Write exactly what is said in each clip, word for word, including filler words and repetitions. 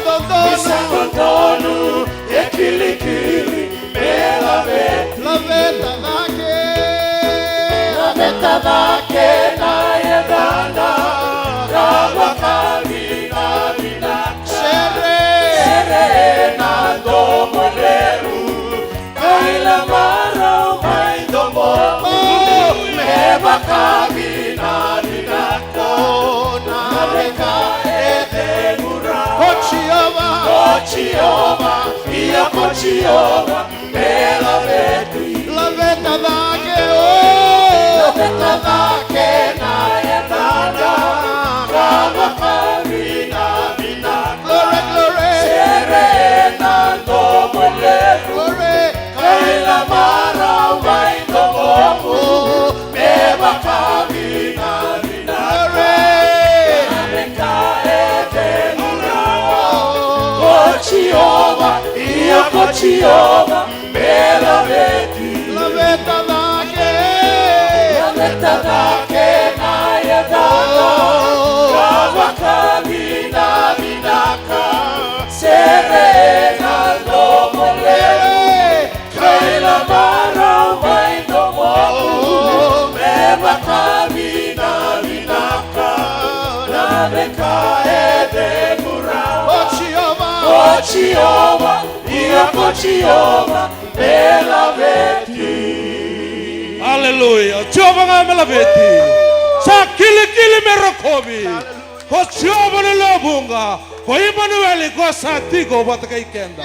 Dodonu. Ni sa dodonu e kilikili me laveti. Laveta cake. Laveta cake na yacana ka vakavinavinaka. Sere. Sere na domo levu. Kaila marau mai domomu me vakavinavinaka na veika e cegu rawa. Ko Jiova. Ko Jiova, io ko Jiova, me laveti. Laveta cake, o. Laveta cake na yacana ka vakavinavinaka. Glory, glory. Sere na domo levu. Glory. Kaila marau mai domomu me vakavinavinaka. Glory. Na veika e cegu rawa. Ko Jiova, io ko Jiova, me laveti. Laveta cake. Laveta cake na yacana ka vakavinavinaka. Sere na domo levu. Kaila marau mai domomu me vakavinavinaka na veika e cegu rawa. Ko Jiova. Ko Jiova, io ko Jiova, me laveti. Aleluya. O Jiova ga me laveti. Sa kilikili me rokovi. Ko Jiova ni lewe vuqa, ko Imanueli, ko sa tiko vata kei keda.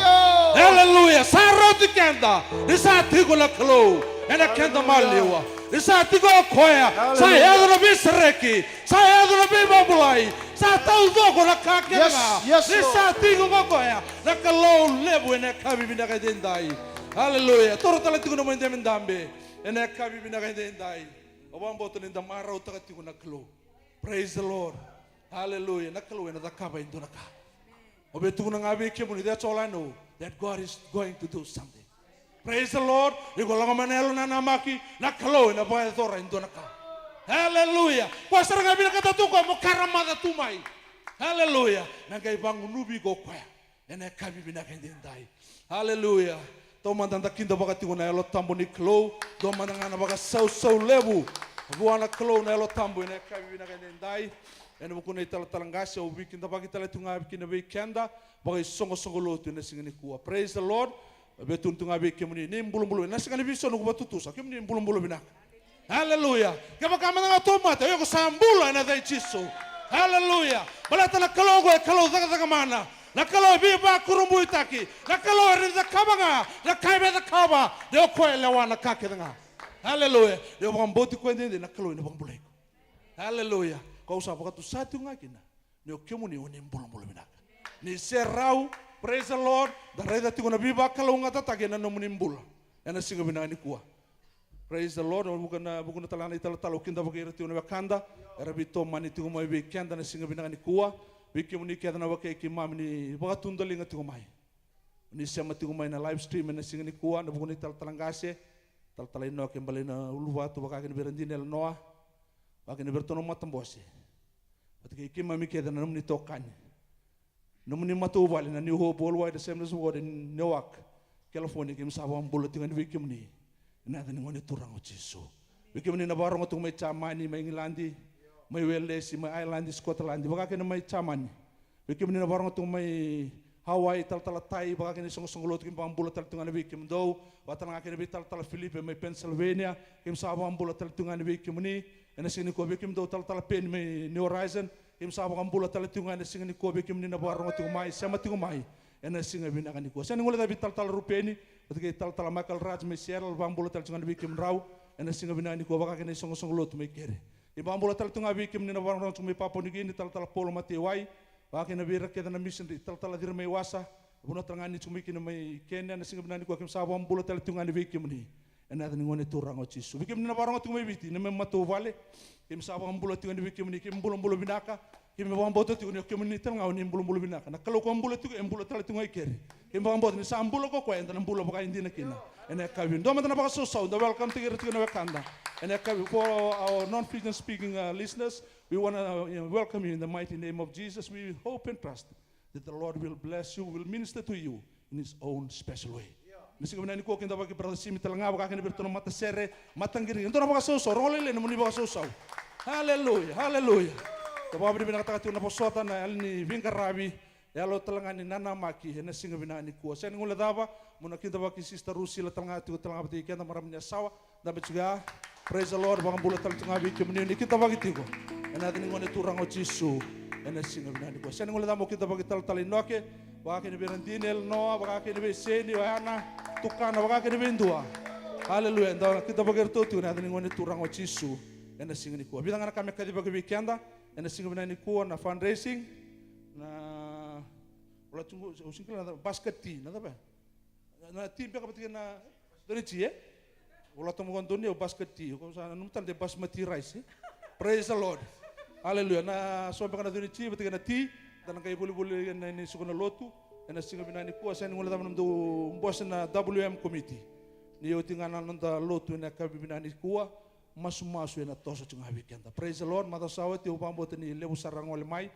Aleluya. Sa rauti keda ni sa tiko na Kalou ena keda maliwa. Ni sa tiko o koya, sa yaco na veisereki, sa yaco na veivakabulai, sa taucoko na ka kece ga. Ni sa tiko ko koya na Kalou levu ena yakavi vinaka edaidai. Aleluya. Toro tale tiko na nomu idabedabe ena yakavi vinaka edaidai. Au vakabauta ni da marautaka tiko na Kalou. Praise the Lord. Hallelujah. Na Kalou ena cakava e dua na ka. Au via tukuna ga vei kemuni, that's all I know, that God is going to do something. Praise the Lord. Iko lako mai na yalo nanamaki, na Kalou ena vakayacora e dua na ka. Hallelujah. Koya sara ga vinakata tu koya mo karamaca tu mai. Hallelujah. Na qai vagunuvi iko o koya. Ena yakavi vinaka edaidai. Aleluya. Taumada da kidavaka tiko na Yalo Tabu ni Kalou. Dua mada ga na vakasausau levu vua na Kalou na Yalo Tabu ena yakavi vinaka edaidai. Ena vuku na italatala qase, au veikidavaki tale tu ga kina vei keda vakaisoqosoqo lotu ena siga nikua. Praise the Lord. Au via tukuna tu ga vei kemuni ni bulabula, na siga ni visoni noqu vakatutusa, kemuni ni bulabula vinaka. Aleluya. Kevaka mada ga o tauvimate, o iko sa bula ena yaca i Jisu. Aleluya. Baleta na Kalou oqo e Kalou cakacaka mana. Na Kalou e veivakurabuitaki. Na Kalou e rawa ni cakava ga na ka e via cakava. De o koya e lewa na ka kece ga. Aleluya. De o vakabauti koya edaidai, na Kalou ena vakabulai iko. Aleluya. Kau sa vakatusa tiko ga kina ni o kemuni o ni bulabula vinaka. Ni serau, praise the Lord, da raica tiko na veivakalougatataki ena nomuni bula ena siga vinaka nikua. Praise the Lord. Au vuka na, vuku na tale ga na italatala au kidavaki ira tiko na wekada era veitomani tiko mai vei keda na siga vinaka nikua. Vei kemuni kece na wekai keimami ni vakatudaliga tiko mai, ni sema tiko mai na live stream ena siga nikua, na vuku na italatala qase, talatala Inoke Balainauluvatu, vaka kina vei ira dina e Lanoa, vaka kina vei iratou na matabose, vata kei keimami kece na nomuni itokani, nomuni matavuvale na New Hope Worldwide Assemblies of God e Newark, California. Keimami sa vakabula tiko yani vei kemuni ena yaca ni Gone Turaga o Jisu. Vei kemuni na vakarogo tiko mai Jamani, mai Igiladi, mai Welesi, mai Ailadi, Sikotiladi, vaka kina mai Jamani. Vei kemuni na vakarogo tiko mai Hawaii, talatala Tai, vaka kina isoqosoqo lotu, keimami vakabula tale tu ga yani vei kemudou. Vaka tale ga kina vei talatala Filipe mai Pennsylvania, keimami sa vakabula tale tu ga yani vei kemuni ena siga nikua. Vei kemudou talatala Peni mai New Horizon, keimami sa vakabula tale tiko ga ena siga nikua vei kemuni na vakarogo tiko mai, sema tiko mai ena siga vinaka nikua. Sega ni guilecavi talatala Rupeni vata kei talatala Michael Raj mai Seattle, vakabula tale tiko ga vei kemudrau ena siga vinaka nikua, vaka kina isoqosoqo lotu mai keri. Keimami vakabula tale tu ga vei kemuni na vakarogo tiko mai Papua New Guinea, talatala Paula Matewai, vaka kina vei ira kece na misinari, talatala Ciri mai Wasa, vanua tale ga ni tiko mai kina mai Kenya, ena siga vinaka nikua keimami sa vakabula tale tiko ga yani vei kemuni ena yaca ni Gone Turaga o Jisu. Vei kemuni na vakarogo tiko mai Viti, na neimami matavuvale, keimami sa vakabula tiko yani vei kemuni, keimami bulabula vinaka. Keimami vakabauta tiko ni o kemuni tale ga o ni bulabula vinaka. Na Kalou ko bula tiko, e bula tale tiko ga i keri. Keimami vakabauta ni sa bula ko koya, eda na bula vakaidina kina ena yakavi. Dua mada na vakasausau, da welcome-taki ira tiko na wekada ena yakavi. For our non-Fijian speaking, uh, listeners, we wanna, uh, welcome you in the mighty name of Jesus. We hope and trust that the Lord will bless you, will minister to you in his own special way. Na siga vinaka nikua, kidavaki Brother Simi tale ga, vaka kina vei iratou na matasere, mataqiriqiri. Dua na vakasausau, rogo lailai na nomuni vakasausau. Haleluya, haleluya. Da vakavinavinakataka tiko na vosota, na yalo ni veiqaravi, yalo tale ga ni nanamaki ena siga vinaka nikua. Sega ni guilecava mo na kidavaki Sister Rusila tale ga, tiko tale ga vata kei keda, marama ni Yasawa. Dabe tiko ya. Praise the Lord. Vakabula tale tiko ga vei kemuni ni kidavaki tiko ena yaca ni Gone Turaga o Jisu ena siga vinaka nikua. Sega ni guilecava mo kidavaki talatala Inoke, vaka kina vei Radini, Elenoa, vaka kina vei Seni, o Ana, tukana, vaka kina vei dua. Haleluya. Da kidavaki iratou tiko ena yaca ni Gone Turaga o Jisu ena siga nikua. Vica ga na ka me kacivaki vei keda ena siga vinaka nikua, na fundraising, na, wala tu, au sega ni kila na basket, na cava? Na ti beka vata kei na dua ni ti, e? Volata mo dua ni, o basket ti, ko sa nanuma tale de basmati rice, e? Praise the Lord. Hallelujah. Na so beka na dua ni ti vata kei na ti, da na qai volivoli ena, ena suka na lotu ena siga vinaka nikua. Sega ni guilecava na nomudou bose na W M committee. Ni oti ga na noda lotu ena yakavi vinaka nikua, masumasu ena toso tiko ga vei keda. Praise the Lord. Macawa sa oti au vakabauta ni levu sara gole mai.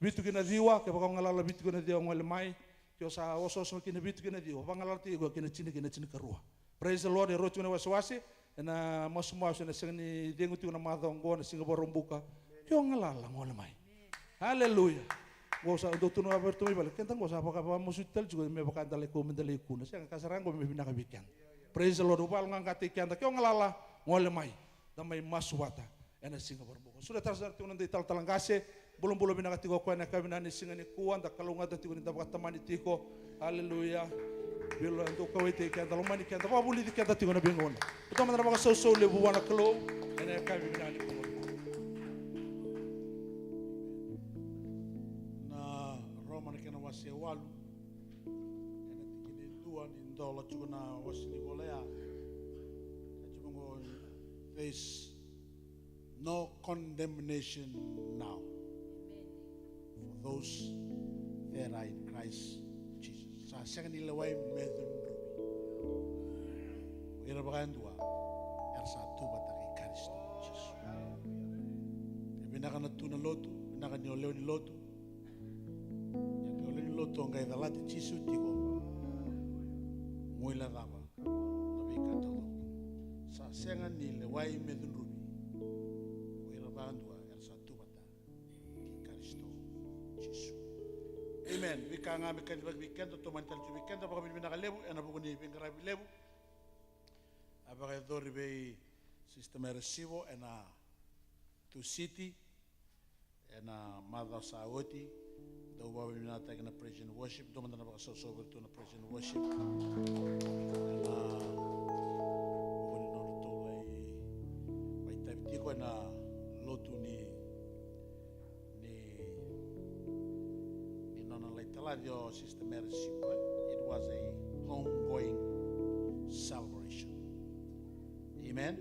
Vitu ki na ciwa, kevaka o galala vitu ki na ciwa, gole mai. Ke o sa osooso ki na vitu ki na ciwa, vagalala tiko ki na tini ki na tinikarua. Praise the Lord. E rua tiko na wasewase ena masumasu, ena sega ni cegu tiko na macawa oqo, na siga Vakaraubuka. Ke o galala, gole mai. Hallelujah. Qo sa dau tukuna vei iratou mai vale, keda qo sa vaka, vakamasuti tale tiko me vaka da lai kau me da lai kuna. Sega, ka sara qo me vinaka vei keda. Praise the Lord. Au vakayaloqaqataki keda, ke o galala, gole mai. Da mai masu vata ena siga Vakaraubuka. Sureta sara tiko na noda italatala qase, bulabula vinaka tiko o koya ena yakavi vinaka ni siga nikua, da kalougata tiko ni da vakatamani tiko. Haleluya. Vila dau kauwaitaki keda, lomani keda, vakavulici keda tiko ena veigauna. Dua mada na vakasausau levu vua na Kalou ena yakavi vinaka nikua. Na Roma na kena wase walu, ena tikina e dua, ni dola tiko na wase ni vola ya. Ka tiko qo, there is no condemnation now for those that are in Christ Jesus. Sa sega ni lewai me cudruvi o ira vakayadua era sa tu vata kei Karisito Jisu. E vinaka na tu na lotu, vinaka ni o lewe ni lotu. Ia ke o lewe ni lotu o qai calati Jisu tiko, mo guilecava na veika taucoko. Sa sega ni lewai me cudruvi o ira vakayadua era sa tu vata kei Karisito Jisu. Amen. Veika ga me kacivaki vei keda, tomani tale tu vei keda, vakavinavinaka levu ena vuku ni veiqaravi levu a vakayacori vei Sister Mary Sivo ena Tusiti ena macawa sa oti. Dau vakavinavinakataki na praise and worship. Dua mada na vakasausau vei iratou na praise and worship ena vuku ni nodratou lai vakaitavi tiko ena lotu ni, ni, ni nona lai talaci o Sister Mary Sivo, e? It was a homegoing celebration. Amen.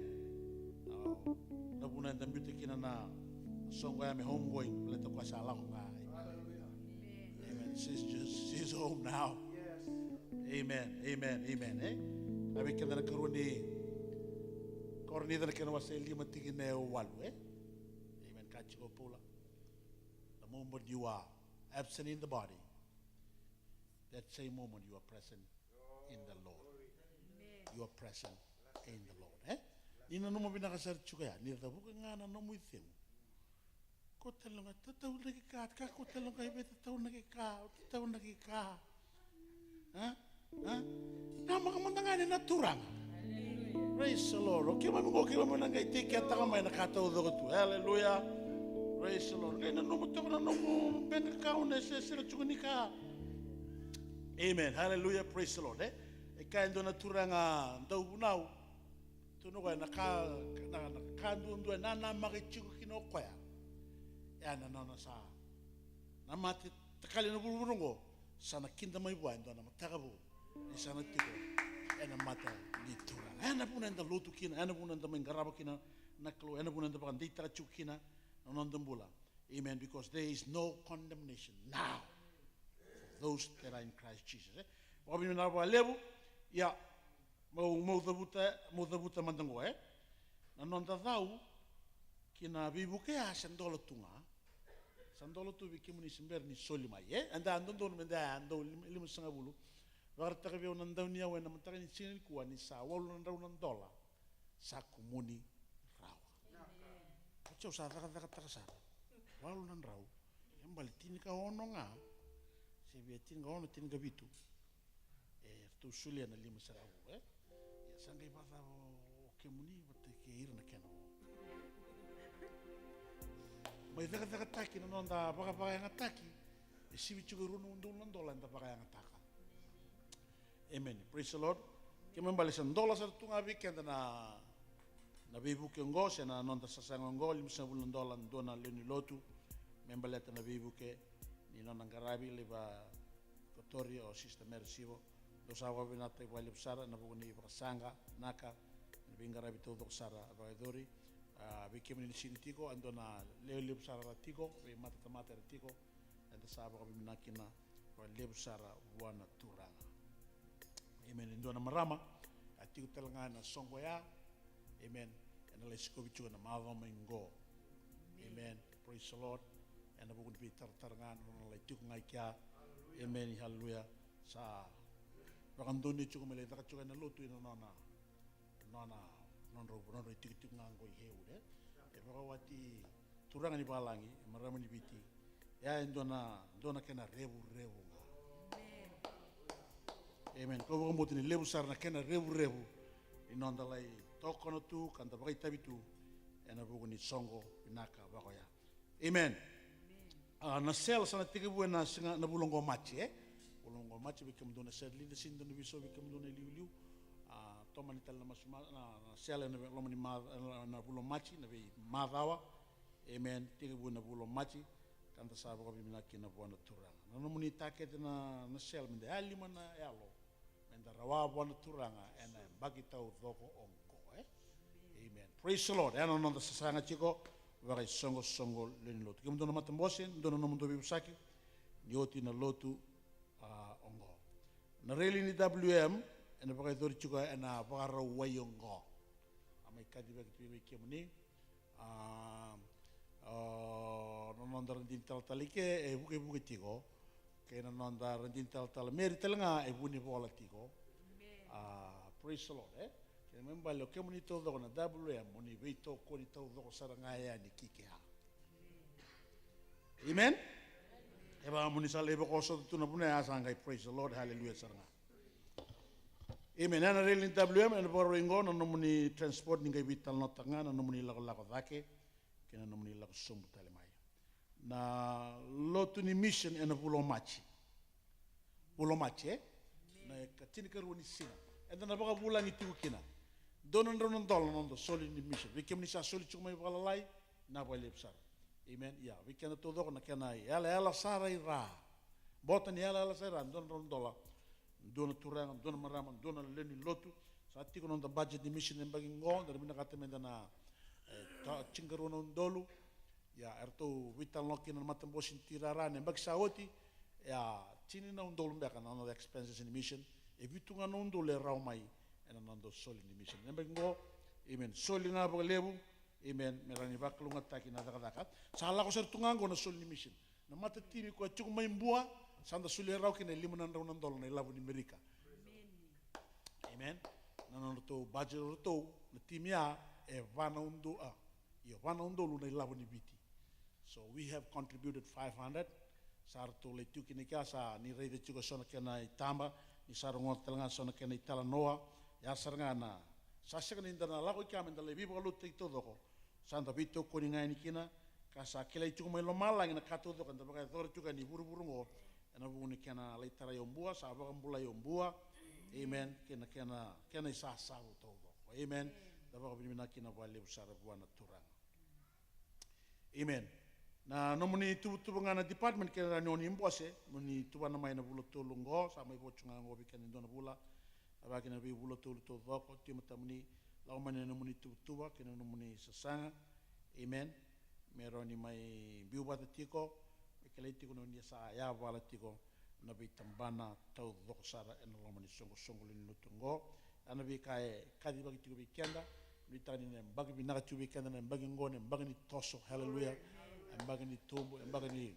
Na vuna eda biuta kina na soqo ya me homegoing, baleta koya sa lako ga. Amen. She's just, she's home now. Amen, amen, amen, e? A vei keda na karua ni Korinica na kena wase lima tikina e walu, e? Amen. Ka tiko o Paula, the moment you are absent in the body, that same moment you are present in the Lord. You are present in the Lord, e? Ni nanuma vinaka sara tiko ya, ni cavuka ga na nomu icegu. Ko tale ga tatau na ke ka, ka ko tale ga e vei tatau na ke ka, tatau na ke ka. A? A? Namaka mada ga ni na Turaga. Praise the Lord. O keimami qo, keimami na qai tekea taka mai na ka taucoko tu. Hallelujah. Praise the Lord. Qai nanuma toka na nomu bank account e sesere tiko ni ka. Amen. Hallelujah. Praise the Lord, e? E kaya e dua na turaga dauvunau, tukuna o koya na ka, na, na ka duadua e nanamaki tiko kina o koya, e a na nona sa na mate takali na vuravura oqo, sa na kida mai vua e dua na mataka vou ni sa na tiko ena mata ni Turaga. E na vuna eda lotu kina, e na vuna eda mai qarava kina na Kalou, e na vuna eda vakadeitaka tiko kina na noda bula. Amen. Because there is no condemnation now for those that are in Christ Jesus. E? Vakavinavinaka vakalevu. Ia, mau, mau cavuta, mau cavuta mada qo, e? Na noda cau ki na veivuke ya se dola tu ga. Sa dola tu vei kemuni se bera ni soli mai, e? Eda a dodonu meda a dau lima, lima sagavulu. Vakaraitaka vei au na dauniyau ena mataka ni siga nikua ni sa walu na drau na dola sa kumuni rawa. Oti au sa cakacakataka sara walu na drau. E bale tinikaono ga. Se via tinikaono, tinikavitu. E ratou solia na lima sagavulu, e? Ia sa qai vakacava o kemuni vata kei ira na kena vo? Mai cakacakataki na noda vakavakayagataki. E sivi tiko e rua na udolu na dola eda vakayagataka. Amen. Praise the Lord. Kena ibalebale sa dola sara tu ga vei keda na, na veivuke oqo se na noda sasaga oqo, lima sagavulu na dola, dua na lewe ni lotu me baleta na veivuke ni nona qaravi laiva Kotori o Sister Mary Sivo. Dou sa vakavinavinaka vakalevu sara ena vuku ni vakasaqa, naka, na veiqaravi taucoko sara a vakayacori. A, vei kemuni ni sini tiko, a dua na lewe levu sara ra tiko, vei matatamata era tiko, eda sa vakavinavinaka kina vakalevu sara vua na Turaga. Amen. E dua na marama a tiko tale ga ena soqo ya. Amen. Ena lai sikovi tiko ena macawa mai qo. Amen. Praise the Lord. Ena vuku ni veitaratara ga na nona lai tiko ga i kea. Amen. Hallelujah. Sa vakadonui tiko me lai caka tiko ena lotu ena nona, nona, nodra, nodra itikotiko ga qo i Heywood, e? E vakawati turaga ni valagi, e marama ni Viti. Ya e dua na, dua na kena revurevu ga. Amen. Kau vakabauta ni levu sara na kena revurevu ni noda lai tokona tu ka da vakaitavi tu ena vuku ni soqo vinaka vaka oya. Amen. A, na sale sa na tekivu ena siga, na vula oqo Maji, e? Vula oqo Maji, vei kemudou na sale leader, sega ni dua na veisau vei kemudou na iliuliu. A, tomani tale na masu ma-, na, na sale ena loma ni ma-, na, na vula Maji, na veimacawa. Amen. Tekivu ena vula Maji, ka da sa vakavinavinaka kina vua na Turaga. Na nomuni takete na, na sale, meda yalima na yalo. Meda rawa vua na Turaga ena yabaki taucoko oqo, e? Amen. Praise the Lord. Ena noda sasaga tiko vakaisoqosoqo lewe ni lotu. Kemudou na matabose, dou na nomudou veivosaki ni oti na lotu, a, oqo. Na reli ni W M ena vakayacori tiko ena Vakarauwai oqo. A mai kacivaki tu vei kemuni. A, a, na noda radini talatala i ke e vukevuke tiko, kei na noda radini talatala Meri tale ga e vunivola tiko. Amen. A, praise the Lord, e? Kena ibalebale o kemuni taucoko na W M, mo ni veitokoni taucoko sara ga yani ki kea. Amen. E vaka mo ni sa lai vakaosota tu na vanua ya, sa qai praise the Lord, hallelujah sara ga. Amen. Ena reli ni W M, ena Vakarauwai oqo, na nomuni transport ni qai veitalanoataka ga na nomuni lakolako cake kei na nomuni lako sobu tale mai. Na lotu ni mission ena vula o Maji. Vula o Maji, e? Na ikatinikarua ni siga. Eda na vakavulagi tiko kina. Dua na drau na dola na noda soli ni mission. Vei kemuni sa soli tiko mai vakalalai, na vakalevu sara. Amen. Ia, vei keda taucoko na kena yalayala sara i ra. Bota ni yalayala sara i ra, dua na drau na dola. Dua na turaga, dua na marama, dua na lewe ni lotu. Sa tiko na noda budget ni mission ena yabaki qo, da na vinakata meda na, e, ta-, tinikarua na udolu. Ia, eratou veitalanoa kina na matabose ni Tirara ena yabaki sa oti. Ia, tini na udolu beka na noda expenses ni mission. E vitu ga na udolu e rawa mai ena noda soli ni mission ena yabaki qo. Amen. Soli ga vakalevu. Amen. Me rawa ni vakalougatataki na cakacaka. Sa lako sara tu ga qo na soli ni mission. Na matatimi koya tiko mai Bua, sa da solia rawa kina e lima na drau na dola na ilavo ni Merika. Amen. Na nodratou budget o ratou, na timi ya, e va na udolu, a, io, va na udolu na ilavo ni Viti. So we have contributed five hundred. Sa ratou lai tu kina kea, sa ni raica tiko eso na kena itaba, ni sa rogoca tale ga eso na kena italanoa. Ya sara ga na, sa sega ni da na lako i kea me da lai veivakalotutaki taucoko. Sa da veitokoni ga yani kina, ka sa kilai tiko mai lomalagi na ka taucoko eda vakayacora tiko yani vuravura oqo, ena vuku ni kena lai tarai o Bua, sa vakabulai o Bua. Amen. Kei na kena, kena isasavu taucoko. Amen. Da vakavinavinaka kina vakalevu sara vua na Turaga. Amen. Na nomuni tuvatuva ga na department kei na rawa ni oni bose, mo ni tuvana mai na vula tolu oqo, sa mai vo tu ga oqo vei keda e dua na vula. A vaka kina na veivula tolu taucoko, tu e matamuni, lako mai na nomuni tuvatuva kei na nomuni sasaga. Amen. Me rawa ni mai biu vata tiko, me kilai tiko na oni sa yavala tiko na veitabana taucoko sara ena loma ni soqosoqo lewe ni lotu oqo. A, na veika e kacivaki tiko vei keda, nuitaka ni na yabaki vinaka tiko vei keda na yabaki oqo, na yabaki ni toso. Hallelujah. Yabaki ni tubu, yabaki ni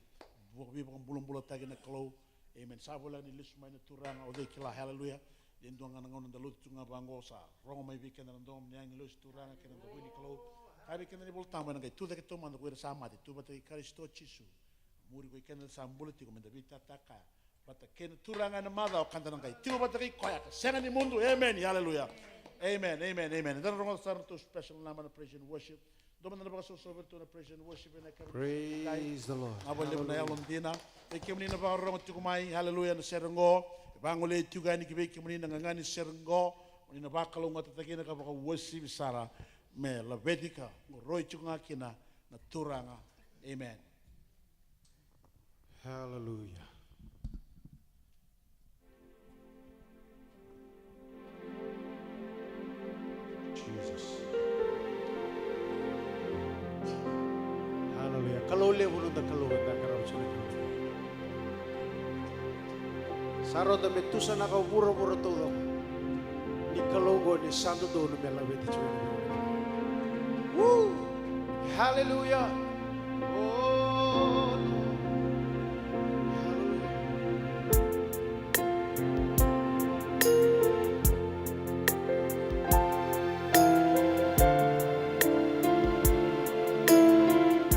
veivakabulabulataki na Kalou. Amen. Sa voleka ni lesu mai na Turaga, o cei kila, haleluya. E dua ga na gauna da lotu tu ga vaqo, sa rogo mai vei keda na domo ni agilosi Turaga kei na davui ni Kalou. Kaya vei keda na iVolatabu, ena qai tucake taumada ko ira sa mate, tu vata kei Karisito Jisu. Muri ko i keda sa bula tiko, meda veitata kaya. Vata kei na Turaga ena macawa ka da na qai tiko vata kei koya ka sega ni mudu. Amen. Haleluya. Amen. Amen. Amen. Eda na rogoca sara na tou special number na praise and worship. Dua mada na vakasausau vei ratou na praise and worship ena yakavi. Praise the Lord. Vinaka vakalevu na yalodina. Vei kemuni na vakarorogo tiko mai, haleluya, na sere qo. Vagolei tiko yani ki vei kemuni na gaga ni sere qo. Ni na vakalougatataki na ka vakauasivi sara me laveti ka qoroya tiko ga kina na Turaga. Amen. Hallelujah. Jesus. Hallelujah. Kalou levu noda Kalou, eda qarava tiko na Kalou. Sa rauta me tusanaka o vuravura taucoko. Ni Kalou oqo ni sa dodonu me laveti tiko na Kalou. Woo! Hallelujah. Oh, Lord. Hallelujah.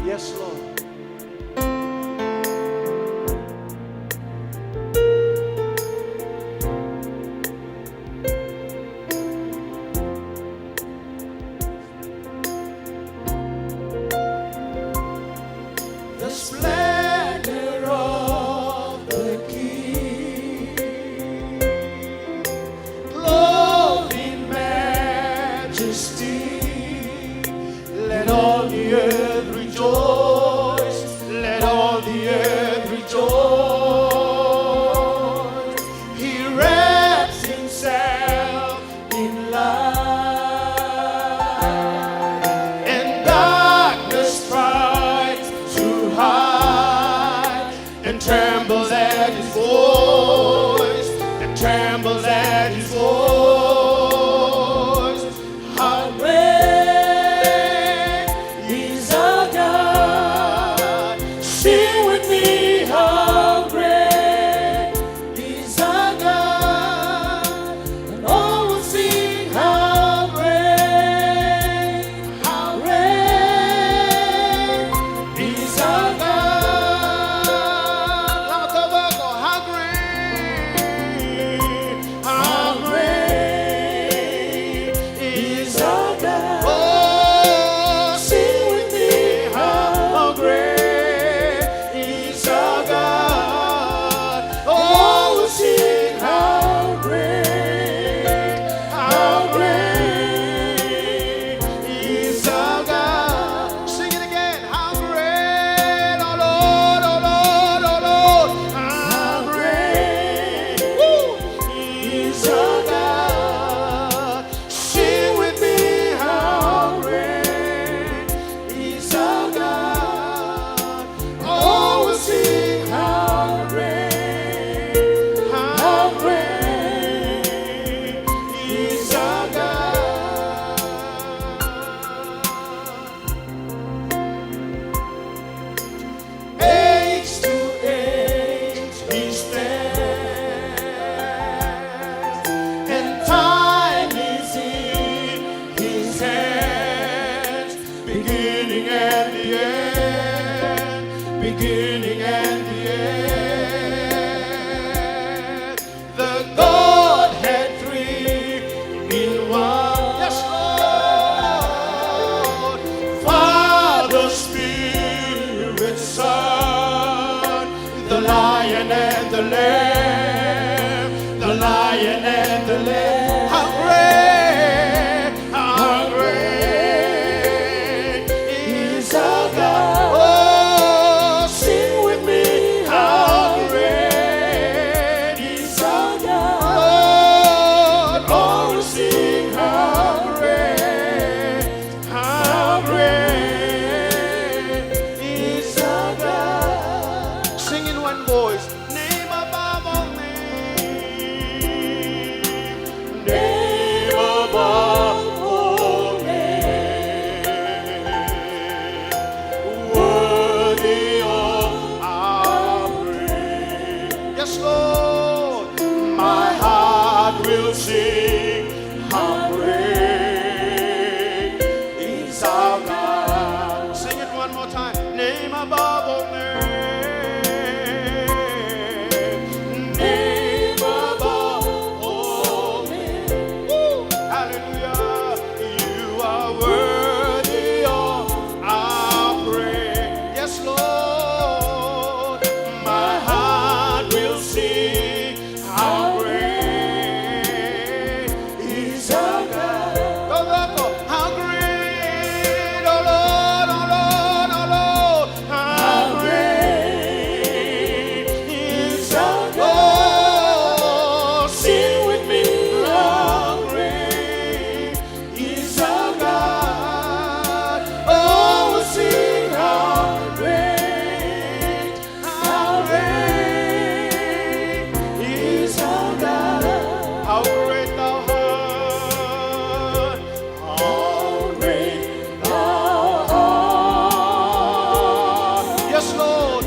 Yes, Lord. The splendor of the King, clothed in majesty. Let all the earth rejoice. Let all the earth rejoice. He wraps himself in light, and darkness tries to hide, and trembles at his voice, and trembles at his voice. How great is our God? Sing with me, how great is our God, and all will sing how great, how great is our God. How great, how great is our God. Oh, sing with me, how great is our God. Oh, sing how great, how great is our God. Sing it again. How great, oh Lord, oh Lord, oh Lord. How great, woo, is our God. Sing with me, how great is our God. Oh, we'll sing how great, how great is our God. Age to age he stands, and time is in his hands. Beginning and the end, beginning and the end. The Godhead three in one. Yes, Lord. Father, Spirit, Son, the Lion and the Lamb, the Lion and the Lamb. How great, how great is our God. Oh, sing with me. Sing how great is our God. Sing it one more time. Name above all names. Name above all names. Woo! Hallelujah. You are worthy of our praise. Yes, Lord. My heart will sing how great is our God. Go, go, go. How great, oh Lord, oh Lord, oh Lord. How great is our God. Oh, sing with me. How great is our God. Oh, sing how great, how great is our God. How great thou art. How great thou art. Yes, Lord.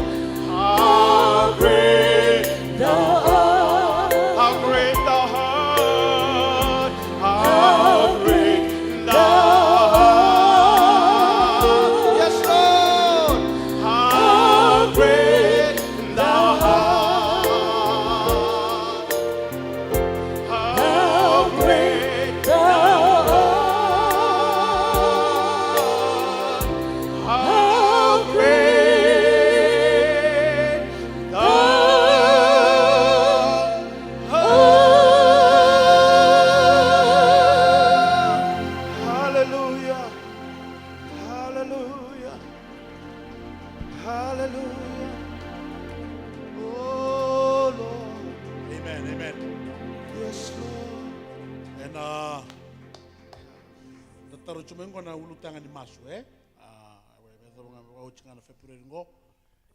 How great thou art. How great thou art. How great thou art. Yes, Lord. How great thou art. How great thou art. How great thou art. Hallelujah. Hallelujah. Hallelujah. Oh, Lord. Amen, amen. Yes, Lord. Ena, da tara tiko mai qo na ulutaga ni masu, e? A, e yacova ga, oti ga na February qo.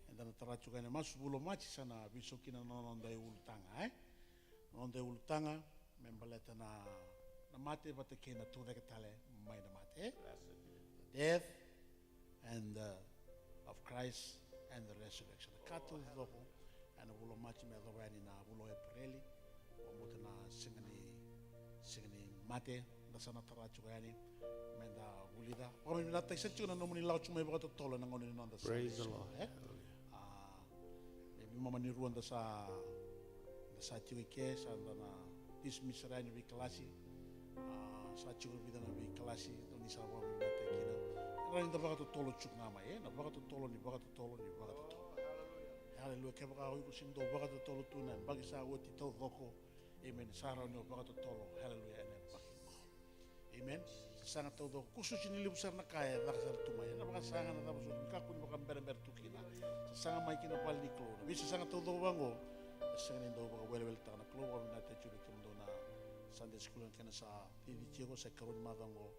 Eda na tara tiko ga na masu, vula o Maji sa na veisau kina na noda iulutaga, e? Na noda iulutaga me baleta na, na mate vata kei na tucake tale mai na mate, e? Death and, uh, of Christ and the resurrection. Na ka taucoko ena vula o Maji me yacova yani na vula o Epereli, vakabauta na siga ni, siga ni mate, da sa na tara tiko yani, me da vulica. Vakavinavinakataki sa tiko na nomuni lako tiko mai vakatotolo ena gauna ni noda Sunday school, e? A, me veimama ni rua da sa, da sa tiko i ke, sa da na dismiss sara yani na veikalasi. A, sa tiko e vica na veikalasi, dou ni sa vakavinavinakataki kina. Rawa ni da vakatotolo tiko ga mai, e? Na vakatotolo ni vakatotolo ni vakatotolo. Hallelujah. Kevaka o iko sega ni dau vakatotolo tu na yabaki sa oti taucoko, amen, sa rawa ni o vakatotolo, hallelujah, ena yabaki qo. Amen. Sasaga taucoko, kususi ni levu sara na ka e caka sara tu mai. Ena vakasaga na cava soti, kakua ni vakaberabera tu kina. Sasaga mai ki na vale ni Kalou. Na veisasaga taucoko vaqo e sega ni dau vakaweleweletaka na Kalou. Vakavinavinakataki tiko vei kemudou na Sunday school, na kena sa cici tiko, sa ikarua ni macawa qo.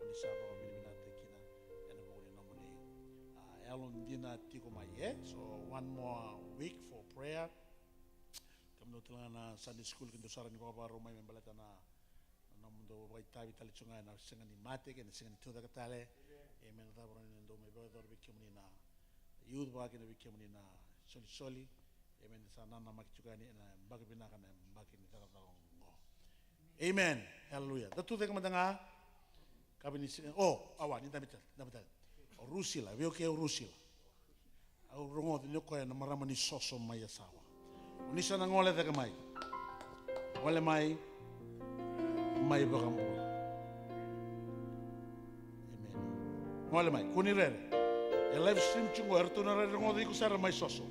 Ni sa vakavinavinakataki kina ena vuku ni nomuni, a, yalodina tiko mai, e? So, one more week for prayer. Kemudou tale ga na Sunday school, kemudou sa rawa ni vakavakarau mai me baleta na, na nomudou vakaitavi tale tiko ga ena siga ni mate kei na siga ni tucake tale. Amen. Cava rawa ni dou mai vakayacora vei kemuni na youth, vaka kina vei kemuni na isolisoli. Amen. Sa nanamaki tiko yani ena yabaki vinaka, na yabaki ni cakacaka oqo. Amen. Hallelujah. Da tucake mada ga. Kave ni siga, o, awa, ni dabe tale, dabe tale. O Rusila, vei, okay, o Rusila. Au rogoca ni o koya na marama ni Soso mai Yasawa. O ni sa na gole cake mai. Gole mai. Mai vakabula. Amen. Gole mai, kua ni rere. E live stream tiko qo, eratou na rai rogoca iko sara mai Soso.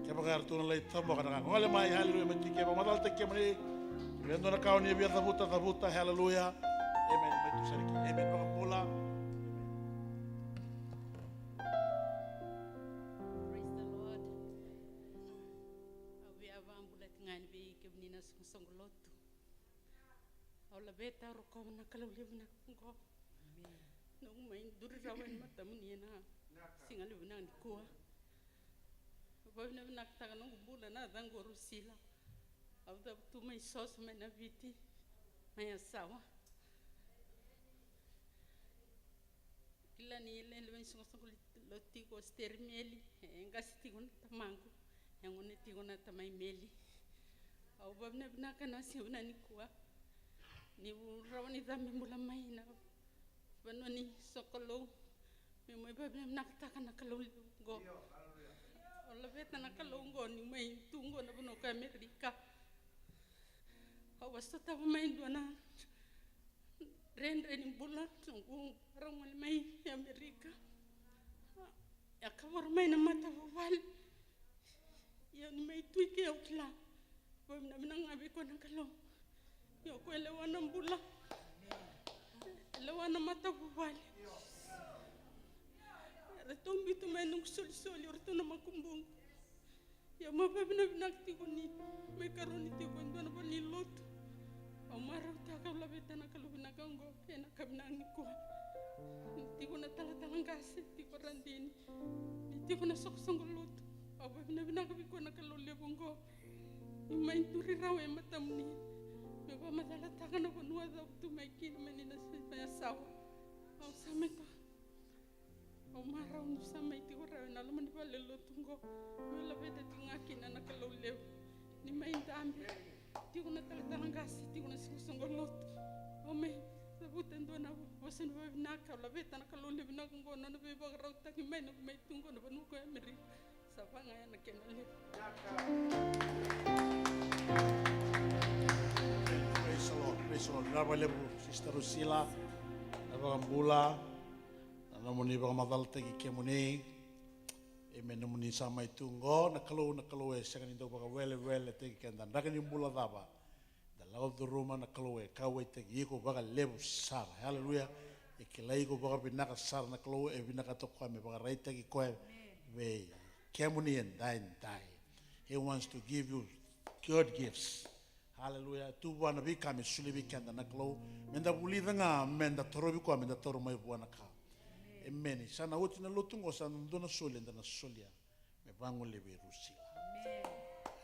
Kevaka eratou na lai taboka na ka. Gole mai, hallelujah, mai tiko, vakamacalataki kemuni. Kevaka e dua na ka o ni via cavuta, cavuta, hallelujah. Amen, mai tu sara ki. Amen, vakabula. Praise the Lord. Au via vakabula tiko ga yani vei kemuni na soqosoqo lotu. Au laveta, au rokova na Kalou levu vinaka oqo. Noqu mai duri rawa ena matamuni ena siga levu vinaka nikua. Au vakavinavinakataka noqu bula, na yacaqu o Rusila. Au cavutu mai Soso, mai Naviti, mai Yasawa. Kila ni lewe ni soqosoqo lotu tiko o Steri Meli, e qase tiko na tamaqu, e gone tiko na tamai Meli. Au Au vavinavinaka na siga vinaka nikua. Niu rawa ni cabe bula mai na vanua ni sokalou. Meu mai vavinavinakataka na Kalou levu oqo. Au laveta na Kalou oqo niu mai tu oqo na vanua ko Amerika. Au a sotava mai dua na dredre ni bula, noqu marau gole mai Amerika. E a kavoro mai na matavuvale. Ia ni mai tu i ke au kila. Vavinavinaka ga vei koya na Kalou. Ia o koya e lewa na bula. E lewa na matavuvale. Eratou biuta mai noqu solisoli o ratou na makubuna. Ia au mai vavinavinaka tiko ni mai karoni tiko e dua na valenilotu. Au marautaka, au laveta na Kalou vinaka oqo ena yakavi vinaka nikua. Ni tiko na talatala qase, tiko Radini, ni tiko na soqosoqo lotu. Au vavinavinaka vei koya na Kalou levu oqo. Ni mai duri rawa e matamuni. Me vakamacalataka na vanua cau tu mai kina, mai ni na sa mai yasawa. Au sa mai to Au marau niu sa mai tiko rawa ena loma ni vale lotu oqo. Meu laveta tiko ga kina na Kalou levu. Ni mai dabe tiko na talatala qase, tiko na soqosoqo lotu. Au mai cavuta e dua na vosa ni vakavinaka, au laveta na Kalou levu vinaka oqo, nona veivakarautaki mai na noqu mai tu oqo na vanua ko Amerika. Sa vaka ga ya na kena levu. Praise the Lord, praise the Lord. Vinaka vakalevu Sister Rusila, na vakabula. Na nomuni vakamacalataki kemuni. Emeni, nomuni sa mai tu oqo, na Kalou, na Kalou e sega ni dau vakaweleweletaki keda. Draki ni bula cava da lako curuma, na Kalou e kauwaitaki iko vakalevu sara. Haleluya. E kilai iko vakavinaka sara na Kalou, e vinakata o koya me vakaraitaki koya vei kemuni edaidai. He wants to give you good gifts. Haleluya. Tu vua na veika me solia vei keda na Kalou. Meda vulica ga, meda torovi koya, meda taura mai vua na ka. Emeni. Sa na oti na lotu oqo, sa na dua na soli eda na solia me vagolea vei Rusila.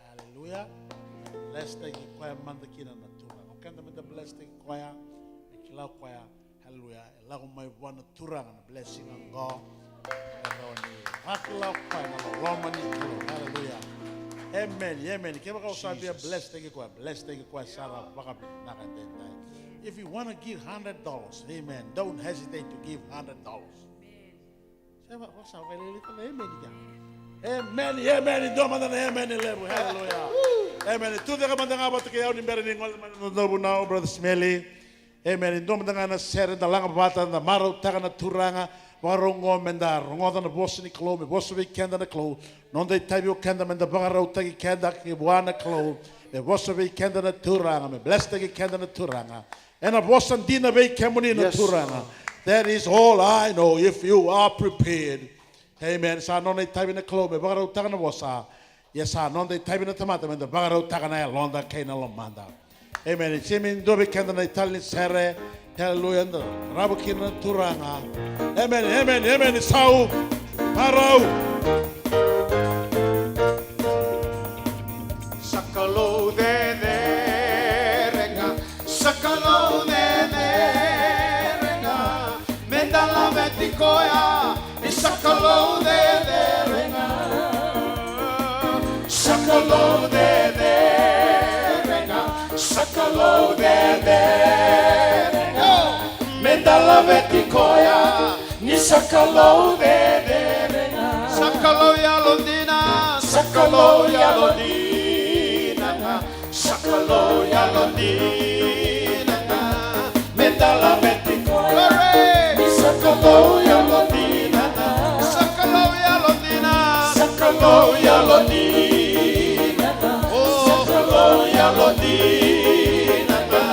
Haleluya. Blesstaki koya mada kina na Turaga. O keda meda blesstaki koya, me kila o koya. Haleluya. E lako mai vua na Turaga na blessing oqo. E rawa ni vakila o koya na loloma ni Kalou. Haleluya. Emeni, emeni. Kevaka o sa via blesstaki koya, blesstaki koya sara vakavinaka edaidai. If you wanna give hundred dollars, amen, don't hesitate to give hundred dollars. Sa va, va sa vailele tale, emeni kea. Emeni, emeni, dua mada na emeni levu, haleluya. Emeni, tucake mada ga vata kei au ni bera ni gole mai na noda vunau, Brother Smelly. Emeni, dua mada ga na sere, da laga vata, da marautaka na Turaga. Vakarau oqo meda rogoca na vosa ni Kalou, me vosa vei keda na Kalou. Noda itavi o keda meda vakarautaki keda ki vua na Kalou. Me vosa vei keda na Turaga, me blesstaki keda na Turaga. Ena vosa dina vei kemuni na Turaga. That is all I know, if you are prepared. Amen. Sa nona itavi na Kalou me vakarautaka na vosa. Ia sa noda itavi na tamata meda vakarautaka na yaloda kei na lomada. Amen. Simi dua vei keda na italanoa ni sere. Haleluya. Da ravu kina na Turaga. Amen. Amen. Amen. Sau. Marau. Sa Kalou cecere ga. Sa Kalou cecere ga. Meda laveti koya. Ni sa Kalou cecere ga. Sa Kalou cecere ga. Sa Kalou cecere ga. Meda laveti koya. Ni sa Kalou cecere ga. Sa Kalou yalodina. Sa Kalou yalodina ga. Sa Kalou yalodina ga. Meda laveti koya. Ni sa Kalou yalodina ga. Sa Kalou yalodina. Sa Kalou yalodina ga. Sa Kalou yalodina ga.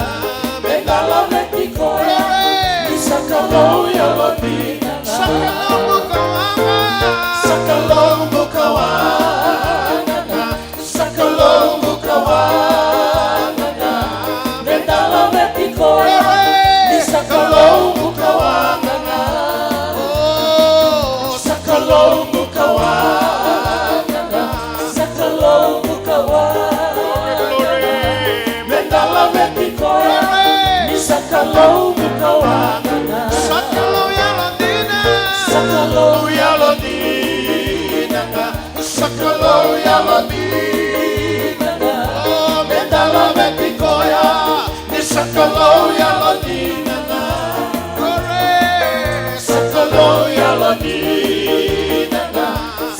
Meda laveti koya. Ni sa Kalou yalodina ga. Sa Kalou bukawaqa. Sa Kalou bukawaqa ga. Sa Kalou bukawaqa ga. Meda laveti koya. Ni sa Kalou bukawaqa ga. Sa Kalou bukawaqa ga. Sa Kalou bukawaqa ga. Meda laveti koya. Ni sa Kalou bukawaqa ga. Sa Kalou yalodina. Sa Kalou yalodina ga. Sa Kalou yalodina ga. O, meda Kalou yalodina na. Glory. Sa Kalou yalodina na.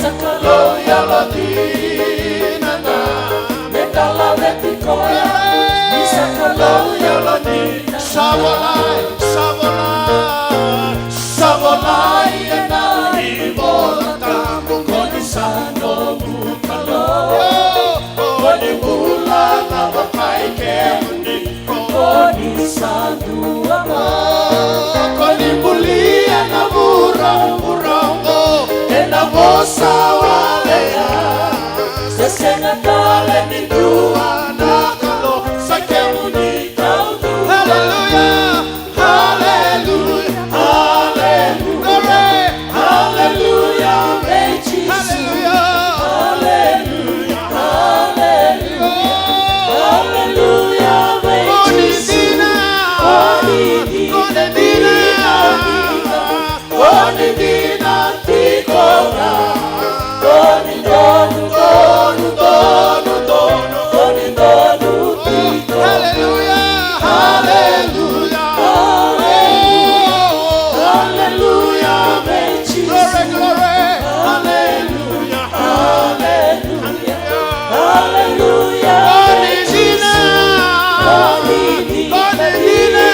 Sa Kalou yalodina na. Me da laveti koya. Ni sa Kalou yalodina. Sa volai, sa volai, sa volai ena iVola Tabu, ko ni sa noqu Kalou. Ko ni bula na vakai kemuni. Ko ni sa dua ga. Ko ni bulia na vuravura oqo ena vosa wale ga. Se sega tale ni dua na Kalou, sa kemuni taudua. Hallelujah, hallelujah, hallelujah. Glory. Hallelujah, vei Jisu. Hallelujah. Hallelujah, hallelujah. Hallelujah, vei Jisu. Ko ni dina. Ko ni dina. Ko ni dina tiko ga. Ko ni donu, donu, donu, donu. Ko ni donu tiko. Hallelujah, hallelujah. Hallelujah, vei Jisu. Glory, glory. Hallelujah, hallelujah, hallelujah. Ko ni dina. Ko ni dina, ko ni dina.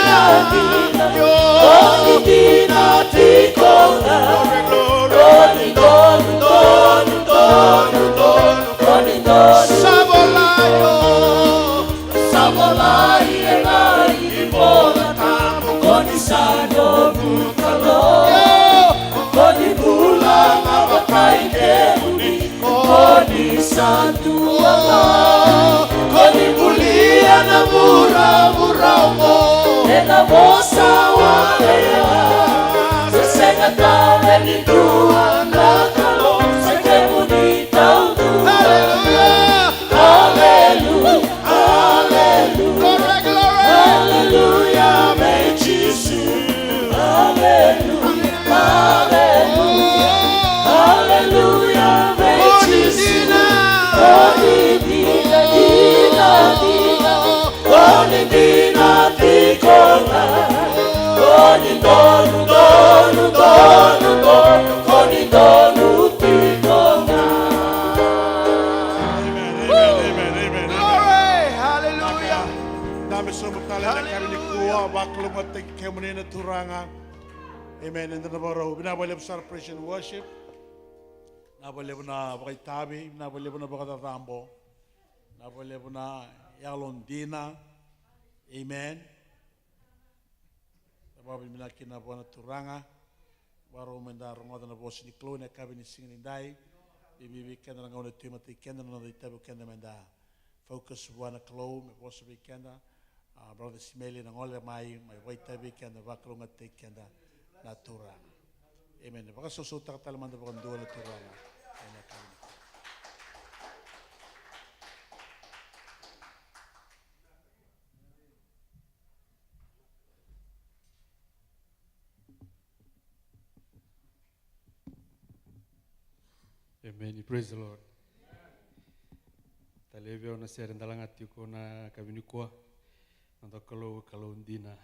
Ko ni dina tiko ga. Glory, glory. Ko ni donu, donu, donu, donu. Ko ni donu. Sa volai o. Sa volai ena iVola Tabu, ko ni sa noqu Kalou. Ko ni bula na vakai kemuni. Ko ni sa dua ga. Ko ni bulia na vuravura oqo ena vosa wale ga. Se sega tale ni dua na Kalou, sa kemuni taudua. Hallelujah. Hallelujah, hallelujah. Glory, glory. Hallelujah, vei Jisu. Hallelujah, hallelujah. Hallelujah, vei Jisu. Ko ni dina, dina, dina. Ko ni dina tiko ga. Ko ni donu, donu, donu, donu. Ko ni donu tiko ga. Amen, amen, amen, amen. Glory, hallelujah. Dabe sobu tale na yakavi nikua, vakalougatataki kemuni na Turaga. Amen. Eda na vakarau. Vinaka vakalevu sara praise and worship. Vinaka vakalevu na vakaitavi, vinaka vakalevu na vakacacabo. Vinaka vakalevu na yalodina. Amen. Da vakavinavinaka kina vua na Turaga. Vakarau meda rogoca na vosa ni Kalou ena yakavi ni siga nidai. Vei, vei, vei keda na gauna e tu e matai keda, na noda itavi o keda meda focus vua na Kalou, me vosa vei keda. A, Brother Simeli na gole mai, mai vakaitavi vei keda, vakalougatataki keda na Turaga. Amen. Vakasausautaka tale mada vakadua na Turaga. Ena yakavi nikua. Amen. Praise the Lord. Talevi au na sere dalaga tiko na yakavi nikua. Noda Kalou, Kalou dina.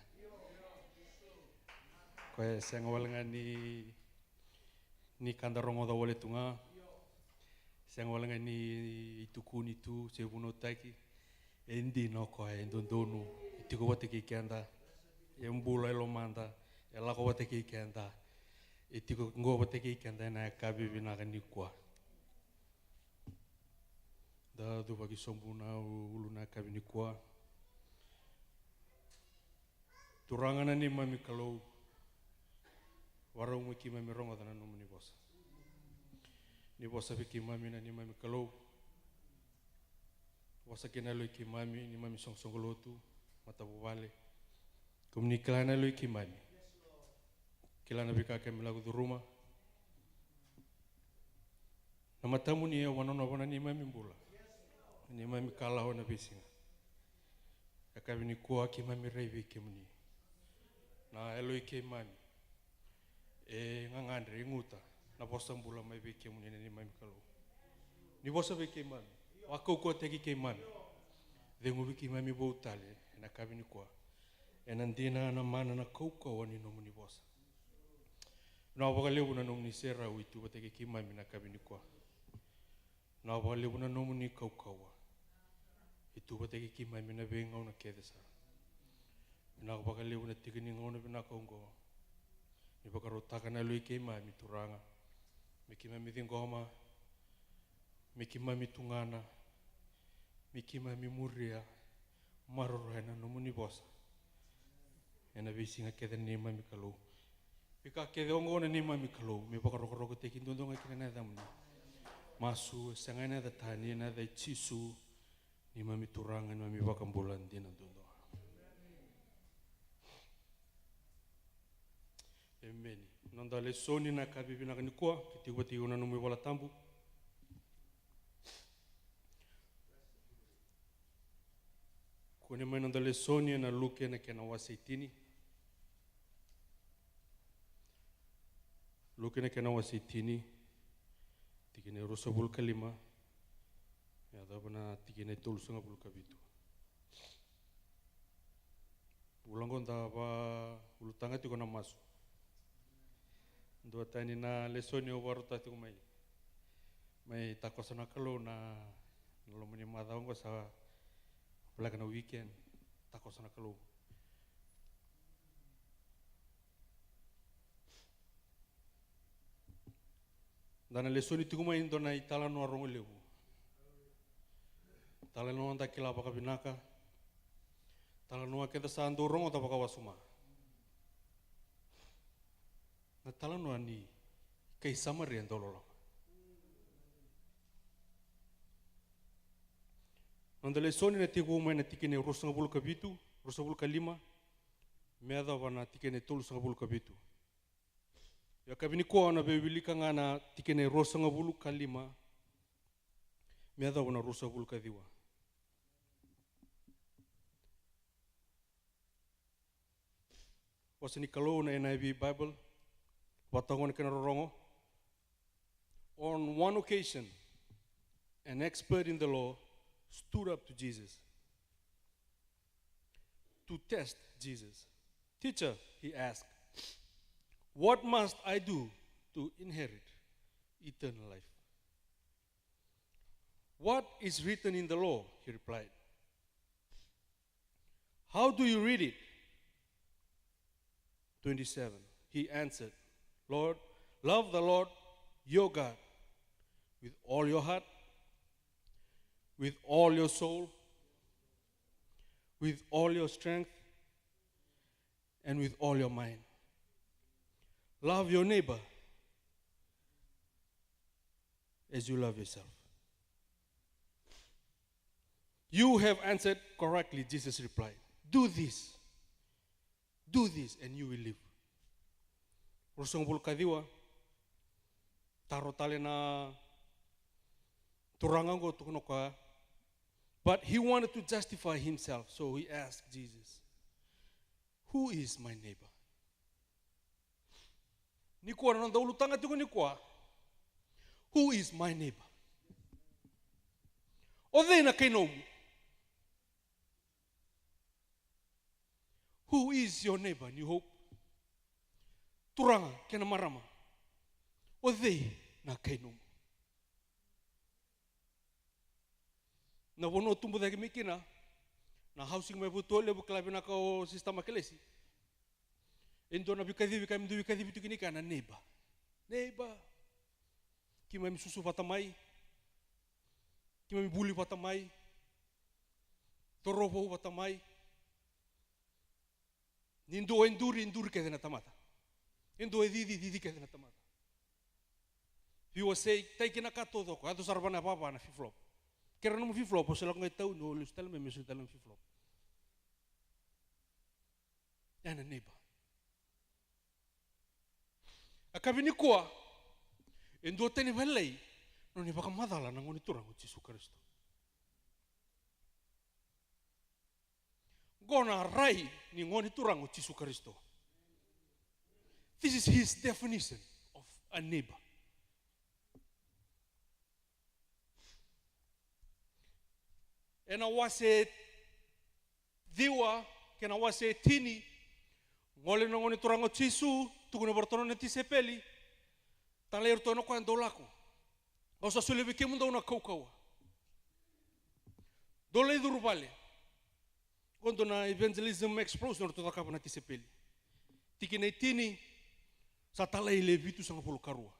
Koya e sega wale ga ni, ni ka da rogoca wale tu ga. Sega wale ga ni tukuni tu se vunautaki. E dina o koya, e dodonu, e tiko vata kei keda, e bula e lomada, e lako vata kei keda, e tiko qo vata kei keda ena yakavi vinaka nikua. Da cuvaki sobu na ulu na yakavi nikua. Turaga na neimami Kalou, vakarau me keimami rogoca na nomuni vosa. Ni vosa vei keimami na neimami Kalou. Vosa kei na yaloi keimami, neimami soqosoqo lotu, matavuvale. Kemuni kila na yaloi keimami. Kila na veika keimami lako curuma. Na matamuni e vanonova na neimami bula. Neimami kalawa na veisiga. Yakavi nikua keimami rai vei kemuni. Na yaloi keimami. E gagadre, e guta na vosa bula mai vei kemuni na neimami Kalou. Ni vosa vei keimami, vakaukauwataki keimami. Cegu vei keimami vou tale ena yakavi nikua. Ena dina na mana na kaukauwa ni nomuni vosa. Vinaka vakalevu na nomuni serau e tu vata kei keimami na yakavi nikua. Vinaka vakalevu na nomuni kaukauwa e tu vata kei keimami na veigauna kece sara. Vinaka vakalevu na tiki ni gauna vinaka oqo. Ni vakarautaka na yalo i keimami Turaga, me keimami ciqoma, me keimami tugana, me keimami muria, maroroya na nomuni vosa ena veisiga kece na neimami Kalou. Veika kece oqo na neimami Kalou me vakarokorokotaki duadua ga kina na yacamuni. Masu e sega ena yaca tani, ena yaca i Jisu, neimami Turaga, neimami iVakabula dina duadua. Emeni. Noda lesoni na yakavi vinaka nikua, ke tiko vata tiko na nomu iVola Tabu. Kune mai noda lesoni ena Luke na kena wase e tini. Luke na kena wase e tini, tikina e ruasagavulu ka lima, yacova na tikina e tolusagavulu ka vitu. Vula oqo da vakaulutaga tiko na masu. Dua tani na lesoni au vakarautaka tiko mai. Mai takoso na Kalou na, na loma ni macawa oqo sa voleka na weekend. Takoso na Kalou. Da na lesoni tiko mai e dua na italanoa rogo levu. Talanoa da kila vakavinaka. Talanoa keda sa dau rogoca vakawasoma. Na talanoa ni kai Samaria dauloloma. Noda lesoni na tekivu mai na tikina e ruasagavulu ka vitu, ruasagavulu ka lima, me yacova na tikina e tolusagavulu ka vitu. Ia yakavi nikua au na via wilika ga na tikina e ruasagavulu ka lima me yacova na ruasagavulu ka ciwa. Vosa ni Kalou na N I V Bible, vakatagona kei na rorogo. On one occasion, an expert in the law stood up to Jesus to test Jesus. "Teacher," he asked, "what must I do to inherit eternal life?" "What is written in the law?" he replied. "How do you read it?" Twenty-seven. He answered, "Lord, love the Lord your God with all your heart, with all your soul, with all your strength, and with all your mind. Love your neighbor as you love yourself." "You have answered correctly," Jesus replied. "Do this. Do this and you will live." Ruasagavulu ka ciwa. Taro tale na turaga oqo, tukuna o koya. But he wanted to justify himself, so he asked Jesus, "Who is my neighbor?" Nikua na noda ulutaga tiko nikua. Who is my neighbor? O cei na kai nomu? Who is your neighbor, New Hope? Turaga kei na marama, o cei na kai nomu? Na vanua o tubu cake mai kina, na housing mai Vutualevu, kila vinaka o Sister Makelesi. E dua na veikacivi, ka me dua veikacivi tu kina i kea na neighbor. Neighbor. Keimami susu vata mai. Keimami vuli vata mai. Cauravou vata mai. Ni dua e duri, e duri kece na tamata. E dua e cici, cici kece na tamata. Veiwasei, tai kina ka taucoko, yaco sara vua na vava na flip-flop. Kere nomu flip-flop, o se lako ga i tauni, o lesu tale mai, me soli tale nomu flip-flop. Ya na neighbor. A yakavi nikua, e duatani vakalailai na nona ivakamacala na Gone Turaga o Jisu Karisito. Qo na rai ni Gone Turaga o Jisu Karisito. This is his definition of a neighbor. Ena wase ciwa, kena wase e tini. Gole na Gone Turaga o Jisu, tukuna vei iratou na nona tisaipeli. Talai iratou na koya, dou lako. Au sa solia vei kemudou na kaukauwa. Dou lai curu vale. Qo dua na evangelism explosion ratou cakava na tisaipeli. Tikina e tini, sa talai le vitusagavulu ka rua.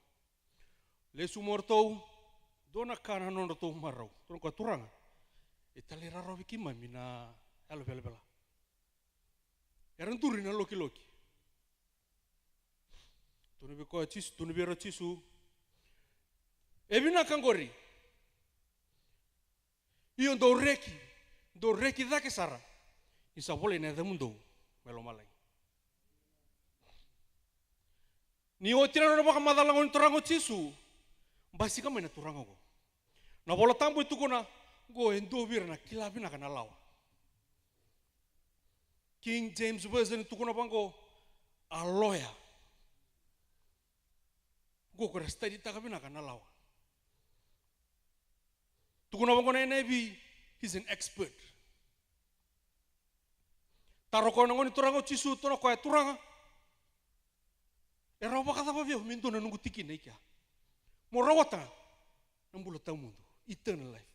Lesu mai o ratou, dua na ka na nodratou marau. Tukuna o koya, Turaga, e talairawarawa vei keimami na yalo velavela. Era duri na lokiloki. Tukuna vei koya o Jisu, tukuna vei ira o Jisu, e vinaka qori. Io, dou reki, dou reki cake sara, ni sa volai na yacamudou mai lomalagi. Ni oti na nona vakamacala na Gone Turaga o Jisu, basika mai na turaga oqo. Na iVola Tabu e tukuna, qo e dua vei ira na kila vinaka na lawa. King James Version e tukuna vaqo, a lawyer. Qo ko era study-taka vinaka na lawa. Tukuna vaqo na N I V, he's an expert. Taro koya na Gone Turaga o Jisu, tukuna o koya, Turaga, e rawa vakacava vei au me dua na noqu tikina i kea, mo rawata na bula tawamudu, eternal life?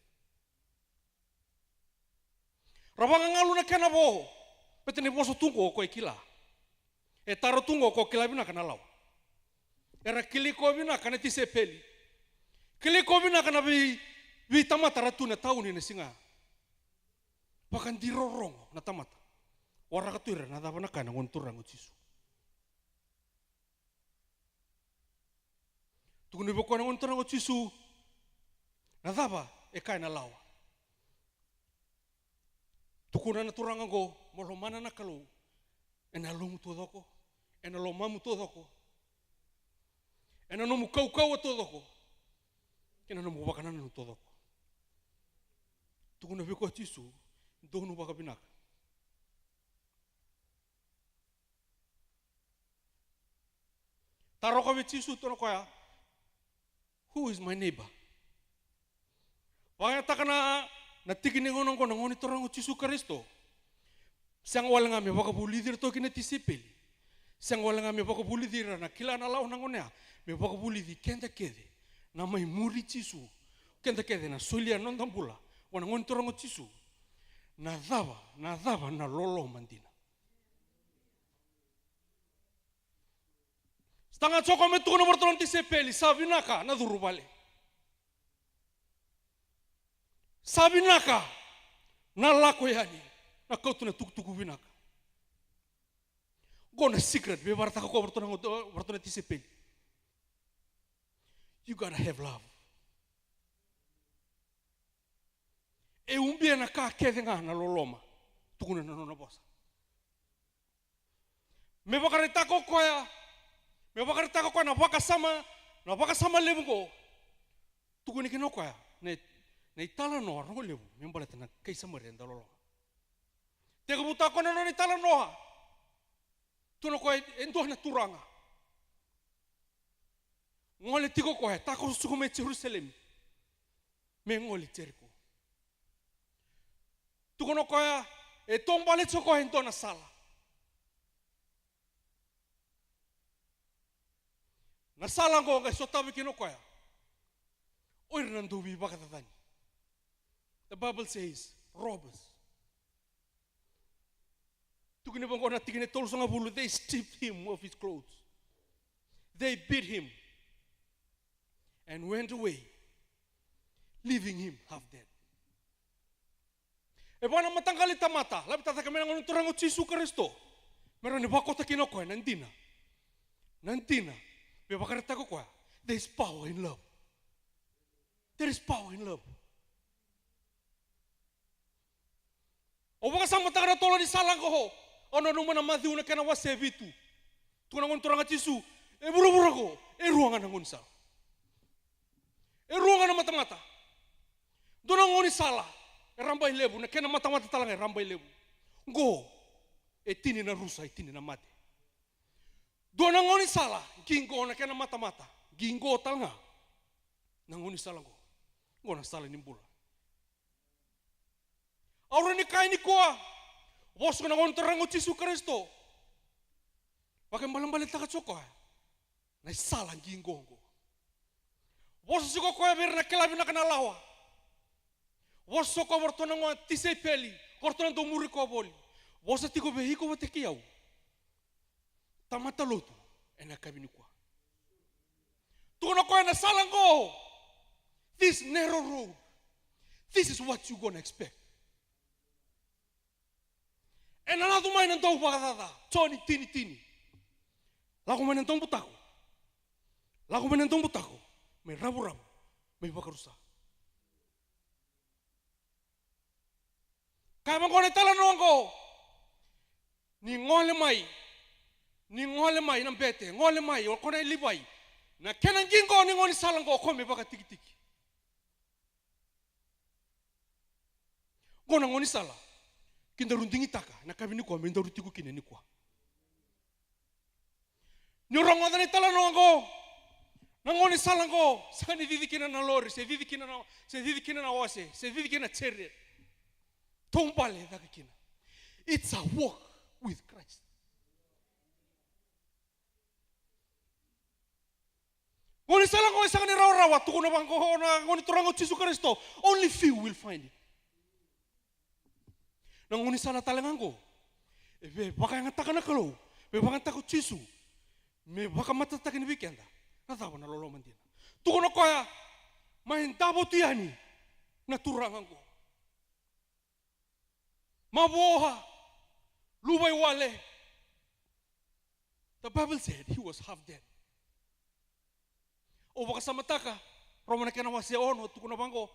Ra vakagalu na kena vo, baleta ni vosa tu qo o koya e kila. E taro tu qo o koya e kila vinaka na lawa. Era kilai koya vinaka na tisaipeli. Kilai koya vinaka na vei, veitamata ra tu na tauni na siga. Vakadirorogo na tamata. Waraka tu ira na cava na kaya na Gone Turaga o Jisu. Tukuna vei koya na Gone Turaga o Jisu, na cava e kaya na lawa? Tukuna na turaga oqo, mo lomana na Kalou ena yalomu taucoko, ena lomamu taucoko, ena nomu kaukauwa taucoko, kei na nomu vakanananu taucoko. Tukuna vei koya o Jisu, donu vakavinaka. Taro koya vei Jisu, tukuna o koya, who is my neighbor? Vakayagataka na, na tiki ni gauna oqo na Gone Turaga o Jisu Karisito. Sega wale ga me vakavulici iratou kina na tisaipeli. Sega wale ga me vakavulici ira na kila na lawa na gauna ya. Me vakavulici keda kece na mai muri Jisu. Keda kece na solia na noda bula vua na Gone Turaga o Jisu. Na cava, na cava na loloma dina? Sa taga tiko me tukuna vei iratou na tisaipeli, sa vinaka na curu vale. Sa vinaka na lako yani, na kauta na tukutuku vinaka. Qo na secret, veivakarau koya vei iratou na, vei iratou na tisaipeli. You gotta have love. E ubia na ka kece ga na loloma, tukuna na nona vosa. Me vakaraitaka o koya, me vakaraitaka o koya na vakasama, na vakasama levu oqo. Tukuna kina o koya na, na italanoa rogo levu me baleta na kai Samaria e dau loloma. Tekivutaka o koya na nona italanoa. Tukuna o koya e dua na turaga. Gole tiko o koya, takoso tiko mai Jerusalemi me gole Jeriko. Tukuna o koya, e taubale tiko o koya e dua na sala. Na sala oqo qai sotavi kina o koya o ira na dauveivakacacani. The Bible says, robbers. Tukuni vaqo na tikina e tolusagavulu, they stripped him of his clothes. They beat him and went away, leaving him half dead. E vaka na mataqali tamata, laveta cake mai na Gone Turaga o Jisu Karisito, me rawa ni vakota kina o koya na dina. Na dina, me vakaraitaka o koya, there is power in love. There is power in love. Au vakasamataka na tolo ni sala qo, au nanuma na Maciu na kena wase vitu. Tukuna na Gone Turaga Jisu, e vuravura qo, e rua ga na gaunisala. E rua ga na matamata. Dua na gaunisala e rabailevu, na kena matamata tale ga e rabailevu. Qo e tini na rusa, e tini na mate. Dua na gaunisala, qiqo na kena matamata, qiqo tale ga na gaunisala qo. Qo na sala ni bula. Au rawa ni kaya nikua, Vosa tiko na Gone Turaga o Jisu Karisito. Vakaibalebaletaka tiko o koya na isala qiqo oqo. Vosa tiko o koya vei ira na kila vinaka na lawa. Vosa tiko o koya vei iratou na gone tisaipeli, ko iratou na dau muri koya voli. Vosa tiko vei iko vata kei au, tamata lotu, ena yakavi nikua. Tukuna o koya na sala oqo, this narrow road, this is what you gonna expect. Ena yaco mai na dauvakacaca. Joni tini tini. Lako mai na daubutako. Lako mai na daubutako, mai ravuravu, mai vakarusa. Kaya vaqo na italanoa oqo. Ni gole mai. Ni gole mai na bete, gole mai o koya na Livai. Na kena qiqo ni gaunisala oqo, o koya me vakatikitiki. Oqo na gaunisala kedaru digitaka na yakavi nikua, me daru tiko kina nikua. Ni o rogoca na italanoa oqo, na gaunisala oqo, sega ni cici kina na lori, se cici kina na, se cici kina na ose, se cici kina na chariot. Taubale e caka kina. It's a walk with Christ. Gaunisala oqo e sega ni rawarawa, tukuna vaqo na Gone Turaga o Jisu Karisito, only few will find it. Na gaunisala tale ga oqo, e via vakayagataka na Kalou, via vakayagataka o Jisu, me vakamatatataka yani vei keda na cava na loloma dina. Tukuna o koya, mai davo tu yani na turaga oqo. Mavoa, luvaiwale. The Bible said he was half dead. Au vakasamataka, Roma na kena wase ono, tukuna vaqo,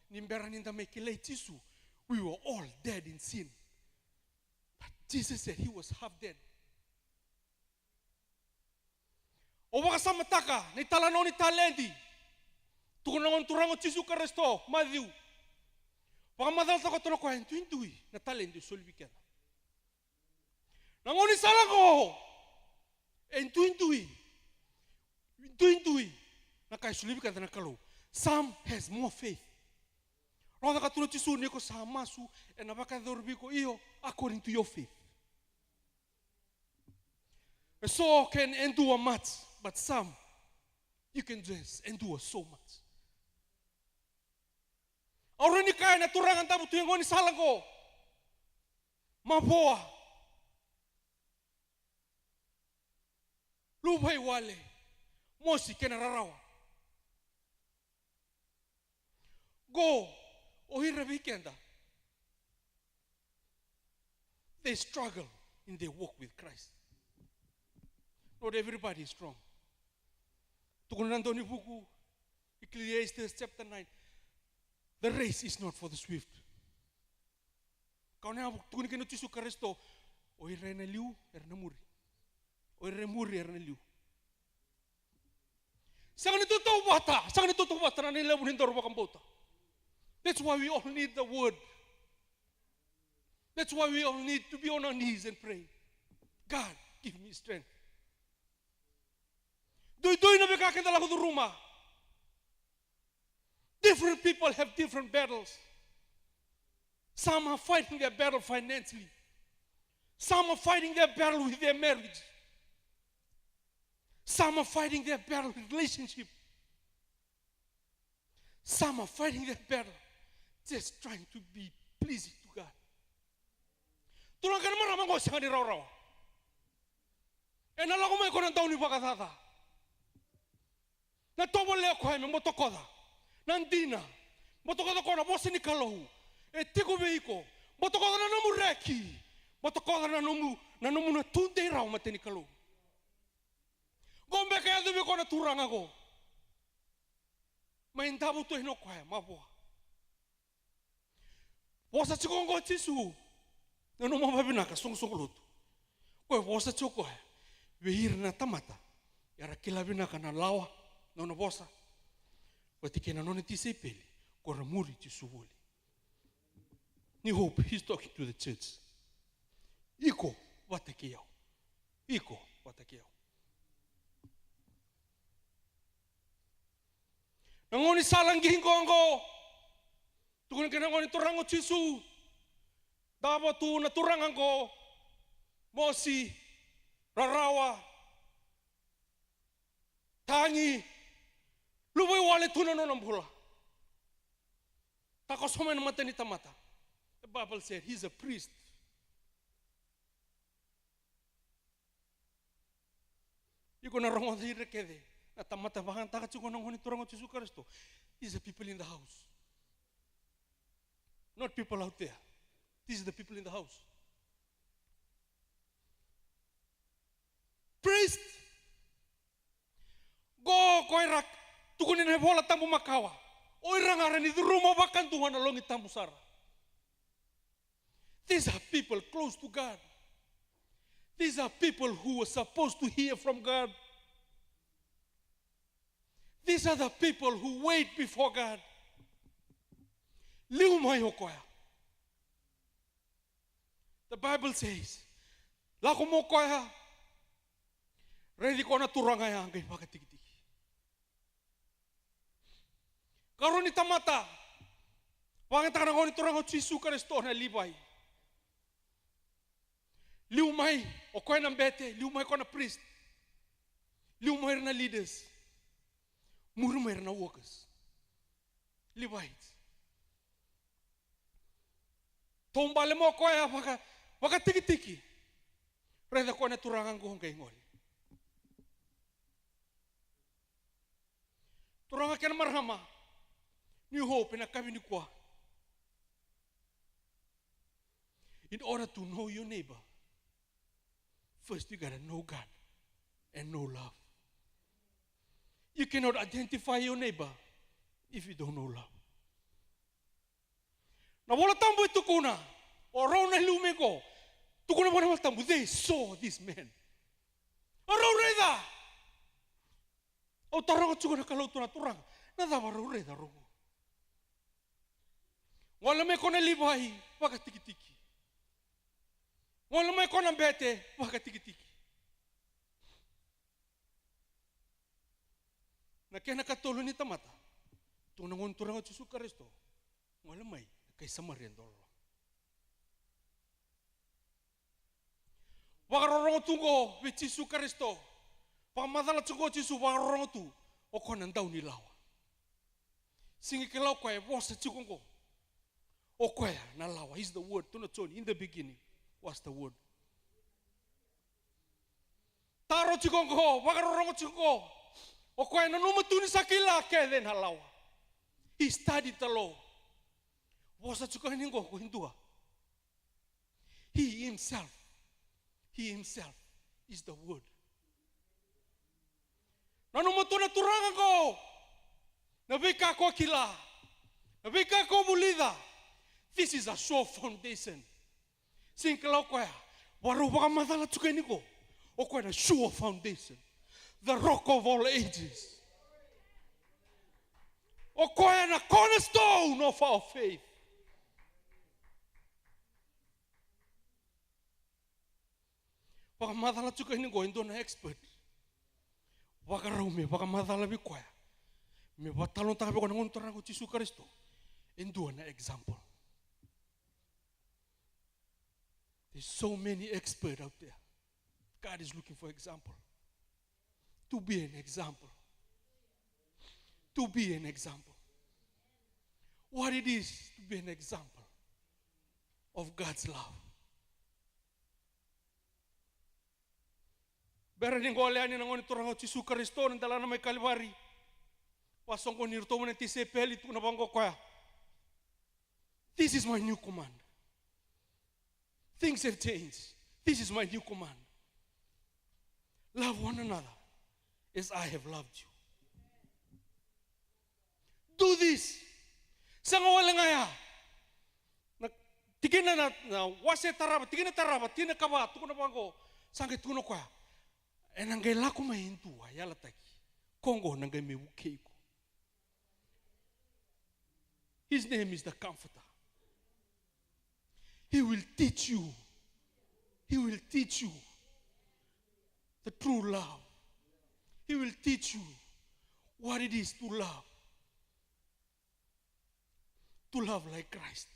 ni bera ni da mai kilai Jisu, we were all dead in sin. But Jesus said he was half dead. Au vakasamataka na italanoa ni taledi. Tukuna na Gone Turaga o Jisu Karisito, Maciu. Vakamacalataka o koya e duidui na taledi e soli vei keda. Na gaunisala oqo, e duidui. Duidui na ka e soli vei keda na Kalou. Some has more faith. Rogoca ka tukuna o Jisu, ni ko sa masu, ena vakayacori vei iko, io, according to your faith. So can endure much, but some, you can just endure so much. Au rawa ni kaya na turaga davo tu e gaunisala oqo, mavoa, luvaiwale, mosi kei na rarawa. Qo, o ira vei keda, they struggle in their walk with Christ. Not everybody is strong. Tukuna na Daunivuku, Ecclesiastes chapter nine, the race is not for the swift. Ka o na yavu tukuni kina o Jisu Karisito, o ira ena liu, era na muri. O ira e muri, era na liu. Sega ni tautauvata, sega ni tautauvata na levu ni daru vakabauta. That's why we all need the word. That's why we all need to be on our knees and pray. God, give me strength. Duidui na veika keda lako curuma. Different people have different battles. Some are fighting their battle financially. Some are fighting their battle with their marriage. Some are fighting their battle with relationship. Some are fighting their battle just trying to be pleasing to God. Turaga kei na marama, oqo sega ni rawarawa. Ena lako mai ko na daunivakacaca. Na tovolea o koya me botokoca na dina, botokoca o koya na vosa ni Kalou e tiko vei iko, botokoca na nomu reki, botokoca na nomu, na nomu na tudei rawa, matai ni Kalou. Qo beka e yaco vei koya na turaga qo. Mai davo tu yani o koya, mavoa. Vosa tiko oqo o Jisu. Nanuma vakavinaka, soqosoqo lotu. Koya vosa tiko o koya vei ira na tamata era kila vinaka na lawa, nona vosa, vata kei na nona tisaipeli ko ra muri Jisu voli. New Hope, he's talking to the church. Iko vata kei au. Iko vata kei au. Na gaunisala qiqo oqo. Tukuna kina na Gone Turaga o Jisu. Davo tu na turaga qo, mosi, rarawa, tagi, luvaiwale tu na nona bula. Takoso mai na mata ni tamata. The Bible said he's a priest. Iko na rogoca ira kece na tamata vakayagataka tiko na Gone Turaga o Jisu Karisito. These are people in the house. Not people out there. These are the people in the house. Priest. Qo ko ira tukuni na iVola Tabu makawa. O ira ga ra ni curuma vakadua na logi tabu sara. These are people close to God. These are people who are supposed to hear from God. These are the people who wait before God. Liu mai o koya. The Bible says, lako mai o koya, raici koya na turaga ya qai vakatikitiki. Karua ni tamata vakayagataka na Gone Turaga o Jisu Karisito na Livai. Liu mai o koya na bete, liu mai o koya na priest, liu mai ira na leaders, muri mai ira na workers, Levites. Taubale mai o koya vaka, vakatikitiki. Raica o koya na turaga qo qai gole. Turaga kei na marama, New Hope, ena yakavi nikua. In order to know your neighbor, first you gotta know God and know love. You cannot identify your neighbor if you don't know love. Na iVola Tabu e tukuna, o rau na liu mai qo, tukuna vua na iVola Tabu, they saw this man. O rau raica. Au taroga tiko na Kalou tu na turaga, na cava rau raica rau qo? Gole mai ko na Livai, vakatikitiki. Gole mai ko na bete, vakatikitiki. Na kena ikatolu ni tamata, tu na Gone Turaga o Jisu Karisito, gole mai na kai Samaria dololo. Vakarorogo tu qo vei Jisu Karisito. Vakamacala tu qo o Jisu, vakarorogo tu. O koya na dau ni lawa. Sega ni kila o koya e vosa tiko qo. O koya na lawa, he's the word. Tukuna o Joni, in the beginning was the word. Taro tiko qo, vakarorogo tiko qo. O koya nanuma tu ni sa kila kece na lawa. He studied the law. Vosa tiko yani qo ko e dua. He himself, he himself is the word. Nanuma tu na turaga qo na veika ko kila, na veika ko vulica. This is a sure foundation. Sega ni kila o koya, vakarau vakamacala tiko yani qo. O koya na sure foundation, the rock of all ages. O koya na cornerstone of our faith. Vakamacala tiko yani qo e dua na expert. Vakarau me vakamacala vei koya, me vakatalanoataka vei koya na Gone Turaga o Jisu Karisito e dua na example. There's so many experts out there. God is looking for example. To be an example. To be an example. What it is to be an example of God's love. Bera ni gole yani na Gone Turaga o Jisu Karisito, na delana mai Kalivari, vakasoqoni iratou mai na tisaipeli, tukuna vaqo o koya, this is my new command. Things have changed. This is my new command. Love one another as I have loved you. Do this. Sega wale ga ya. Na tikina na, na wase tarava, tikina tarava, tikina kava, tukuna vaqo. Sa qai tukuna o koya, ena qai lako mai e dua yalataki. Ko qo na qai mai vukei iko. His name is the Comforter. He will teach you. He will teach you the true love. He will teach you what it is to love. To love like Christ.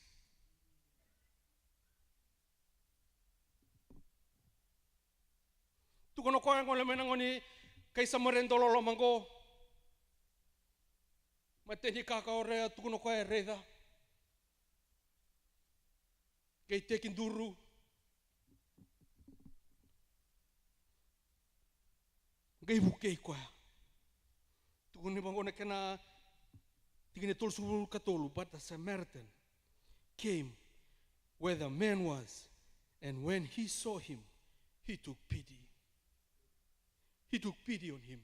Tukuna o koya gole mai na gone kai Samaria dau loloma qo. Matai ni ka ka o rai, tukuna o koya e raica. Qai tekiduru. Qai vukei koya. Tukuni vaqo na kena tikina e tolusagavulu ka tolu, but the Samaritan came where the man was, and when he saw him, he took pity. He took pity on him.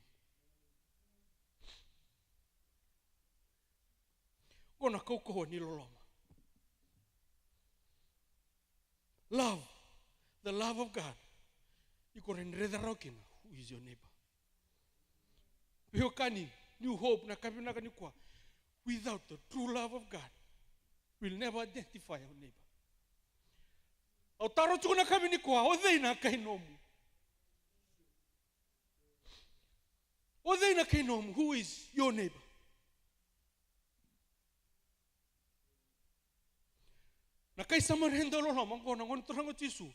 Qo na kaukauwa ni loloma. Love, the love of God. Iko rawa ni raica rawa kina who is your neighbor. Veiwekani, New Hope, na kavinaka nikua. Without the true love of God, we'll never identify our neighbor. Au taro tiko na kavi nikua, o cei na kai nomu? O cei na kai nomu? Who is your neighbor? Na kai Samaria dau loloma qo, na gone turaga o Jisu,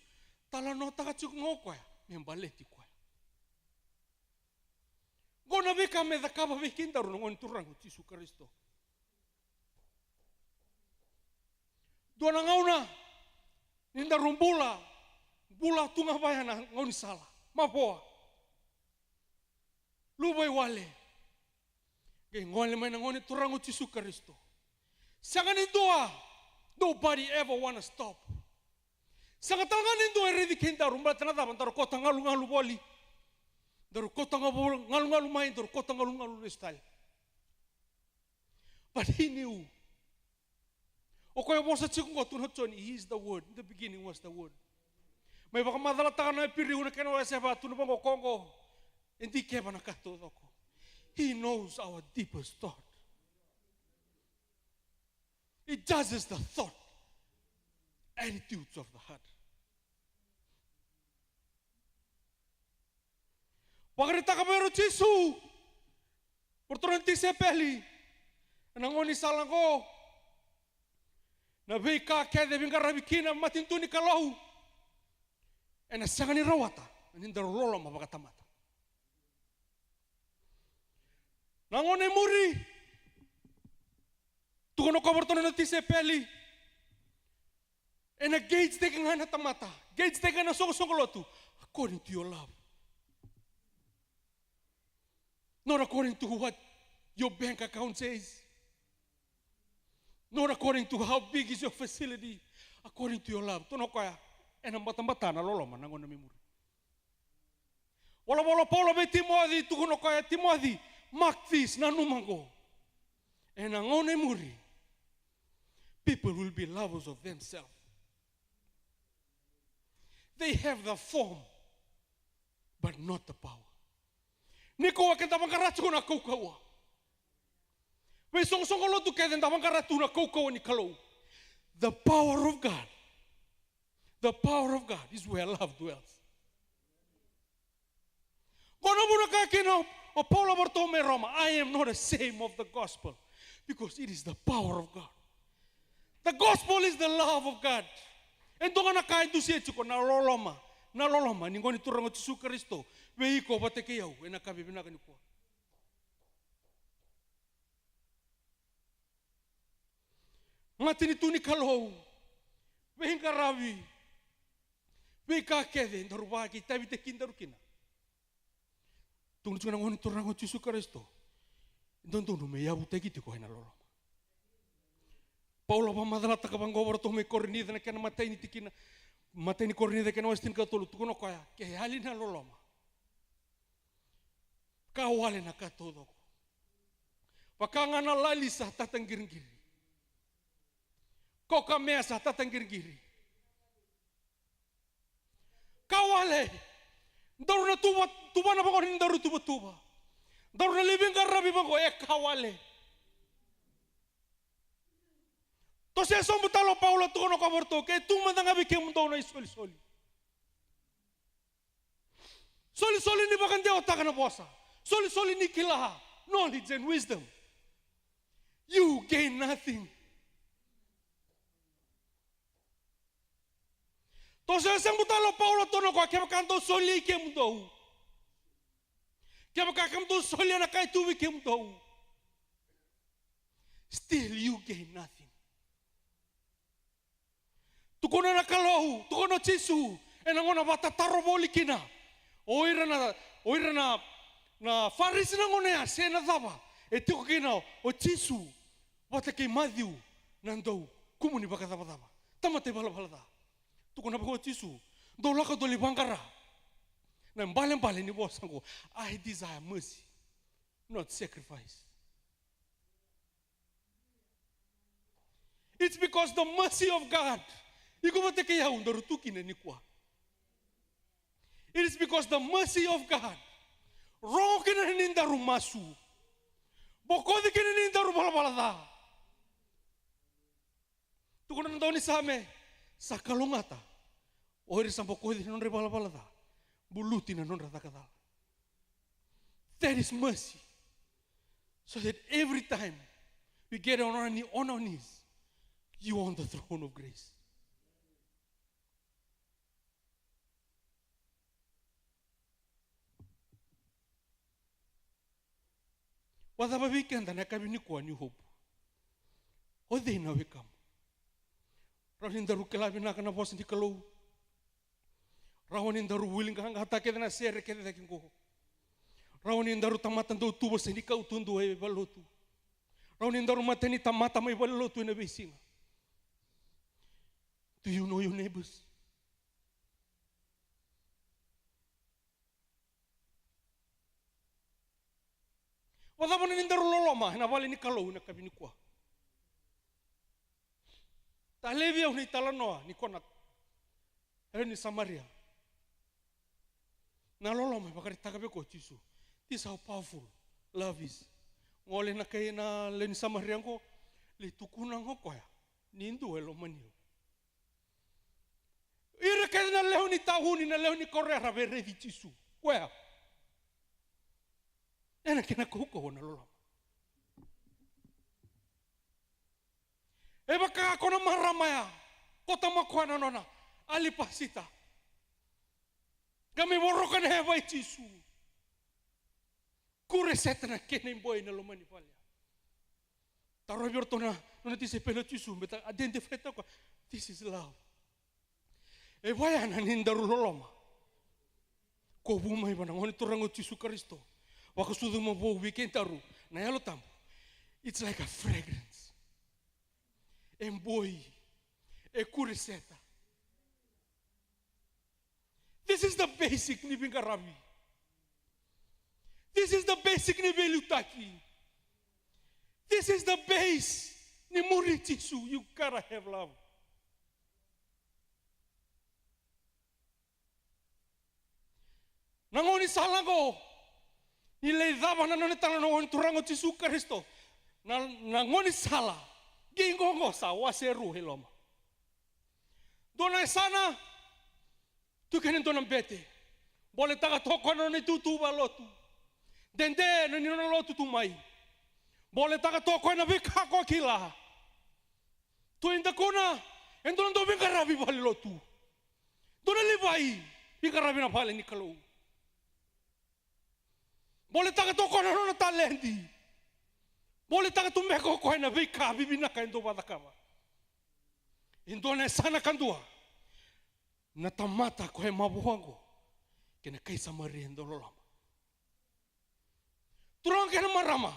talanoataka tiko ga o koya me baleti koya. Qo na veika me cakava vei kedaru na gone turaga o Jisu Karisito. Dua na gauna ni daru bula, bula tu ga vaya na gaunisala, mavoa, luvaiwale. Qai gole mai na gone turaga o Jisu Karisito. Sega ni dua, nobody ever wanna stop. Sega tale ga ni dua e raici kedaru, baleta na cava? Daru kauta galugalu voli. Daru kauta ga vo-, galugalu mai, daru kauta galugalu lesu tale. But he knew. O koya vosa tiko qo, tukuna o Joni, he is the word. In the beginning was the word. Mai vakamacalataka na Iperiu na kena wase va, tukuna vaqo, ko qo e dikeva na ka taucoko. He knows our deepest thought. He judges the thought, attitudes of the heart. Vakaraitaka vei ira o Jisu, vei iratou na tisaipeli, ena gaunisala qo, na veika kece e veiqaravi kina na matanitu ni Kalou, ena sega ni rawata ni daru loloma vakatamata. Na gauna e muri, tukuna o koya vei iratou na tisaipeli, ena gauge-taki ga na tamata, gauge-taki ga na soqosoqo lotu according to your love. Not according to what your bank account says. Not according to how big is your facility. According to your love. Tukuna o koya, ena batabata na loloma na gauna me muri. Volavola o Paula vei Timoci, tukuna o koya, Timoci, mark this, nanuma qo. Ena gauna e muri, people will be lovers of themselves. They have the form, but not the power. Nikua keda vaqara tiko na kaukauwa. Veisoqosoqo lotu kece da vaqara tu na kaukauwa ni Kalou. The power of God. The power of God is where love dwells. Qo na vuna kaya kina o Paula vei iratou mai Roma, I am not ashamed of the gospel, because it is the power of God. The gospel is the love of God. E dua ga na ka e dusia tiko, na loloma, na loloma ni Gone Turaga o Jisu Karisito vei iko vata kei au ena ka vivinaka nikua. Matanitu ni Kalou, veiqaravi, veika kece daru vakaitavitaki daru kina. Tukuna tiko na Gone Turaga o Jisu Karisito, e dodonu me yavutaki tiko ena loloma. Paula vakamacalataka vaqo vei iratou mai Korinica na kena imatai ni tikina, imatai ni Korinica kena wase tinikatolu, tukuna o koya, ke yali na loloma, ka wale na ka taucoko. Vaka ga na lali sa tata qiriqiri, kaukamea sa tata qiriqiri. Ka wale. Daru na tuva, tuvana vaqo ni daru tuvatuva. Daru na lai veiqaravi vaqo, e ka wale. Toso sobu tale o Paula, tukuna o koya vei iratou, ke tu mada ga vei kemudou na isolisoli, solisoli ni vakadewataka na vosa, solisoli ni kila, knowledge and wisdom, you gain nothing. Toso sobu tale o Paula, tukuna o koya, kevaka dou soli kemudou, Kevaka kemudou solia na ka e tu vei kemudou, still you gain nothing. Tukuna na Kalou, tukuna o Jisu, ena gauna vakatataro voli kina o ira na, o ira na, na Farisi na gauna ya, se na cava e tiko kina o Jisu vata kei Maciu na daukumuni vakacavacava, tamata ivalavala ca. Tukuna vaka o Jisu, dou lako dou lai vaqara. Na ibalebale ni vosa oqo, I desire mercy, not sacrifice. It's because the mercy of God. Iko vata kei au daru tu kina nikua. It is because the mercy of God. Rogo kina ni daru masu. Bokoci kina ni daru valavala ca. Tukuna na daunisame, sa kalougata o ira sa bokoci na nodra ivalavala ca, buluti na nodra caka cala. That is mercy. So that every time we get on our, knee, on our knees, you are on the throne of grace. Vakacava vei keda na yakavi nikua, New Hope? O cei na wekamu? Rawa ni daru kila vinaka na vosa ni Kalou. Rawa ni daru vuli qaqa, ta kece na sere kece cake qo. Rawa ni daru tamata dau tuva se ni kau tu dua e valelotu. Rawa ni daru mata ni tamata mai valelotu ena veisiga. Do you know your neighbors? Vakacava na ni daru loloma ena vale ni Kalou ena yakavi nikua? Talevi au na italanoa ni kona e lewe ni Samaria. Na loloma e vakaraitaka vei koya o Jisu. This how powerful love is. Gole na kai na lewe ni Samaria qo, lai tukuna qo koya ni dua e lomani au. Ira kece na lewe ni tauni, na lewe ni koro era via raici Jisu. Koya. Ena kena kaukauwa na loloma. E vaka ko na marama ya, ko tama koya na nona alipasita. Ka mai voroka na yava i Jisu. Kure seta na kena iboi na loma ni vale ya. Tarovi iratou na nona tisaipeli o Jisu, me ta identify taka, this is love. E vaya na ni daru loloma. Ko vu mai vua na Gone Turaga o Jisu Karisito. Vakasucuma vou vei kedaru na Yalo Tabu. It's like a fragrance. E boi. E kure seta. This is the basic ni veiqaravi. This is the basic ni veiliutaki. This is the base ni muri Jisu. You gotta have love. Na gaunisala qo, ni lai cava na nona tala na Gone Turaga o Jisu Karisito. Na, na gaunisala, qai qo qo sa wase rua i loma. Dua na yasana, tu kina e dua na bete. Boletaka toka na nona itutu vakalotu. Dede na ni nona lotu tu mai. Boletaka toka na veika ko kila. Tu e dakuna, e dua na dau veiqaravi valelotu. Dua na Livai, veiqaravi na vale ni Kalou. Boletaka toka na nona taledi. Boletaka tu beka o koya na veika vivinaka e dau vakacakava. E dua na yasana kadua. Na tamata koya e mavoa oqo kei na kai Samaria e dau loloma. Turaga kei na marama,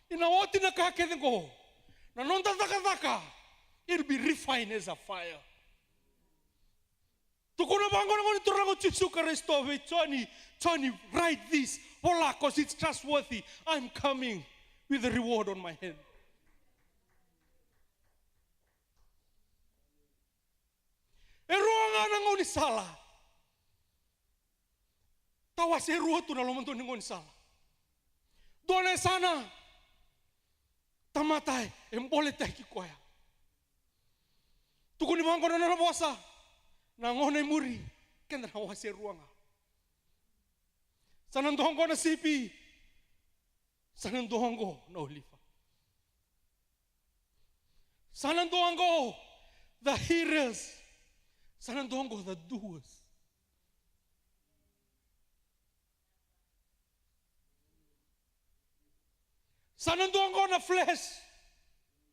ni na oti na ka kece oqo, na noda cakacaka, it'll be refined as a fire. Tukuna vaqo na Gone Turaga o Jisu Karisito vei Joni, Joni, write this, vola, 'cause it's trustworthy. I'm coming with the reward on my hand. E rua ga na gaunisala. Tawase rua tu na lomadonu ni gaunisala. Dua na yasana, tamata e boletaki koya. Tukuni vaqo na nona vosa, na gauna e muri, keda na wase rua ga. Sa na dua oqo na sipi, sa na dua oqo na olifa. Sa na dua oqo the hearers, sa na dua oqo the doers. Sa na dua oqo na flesh.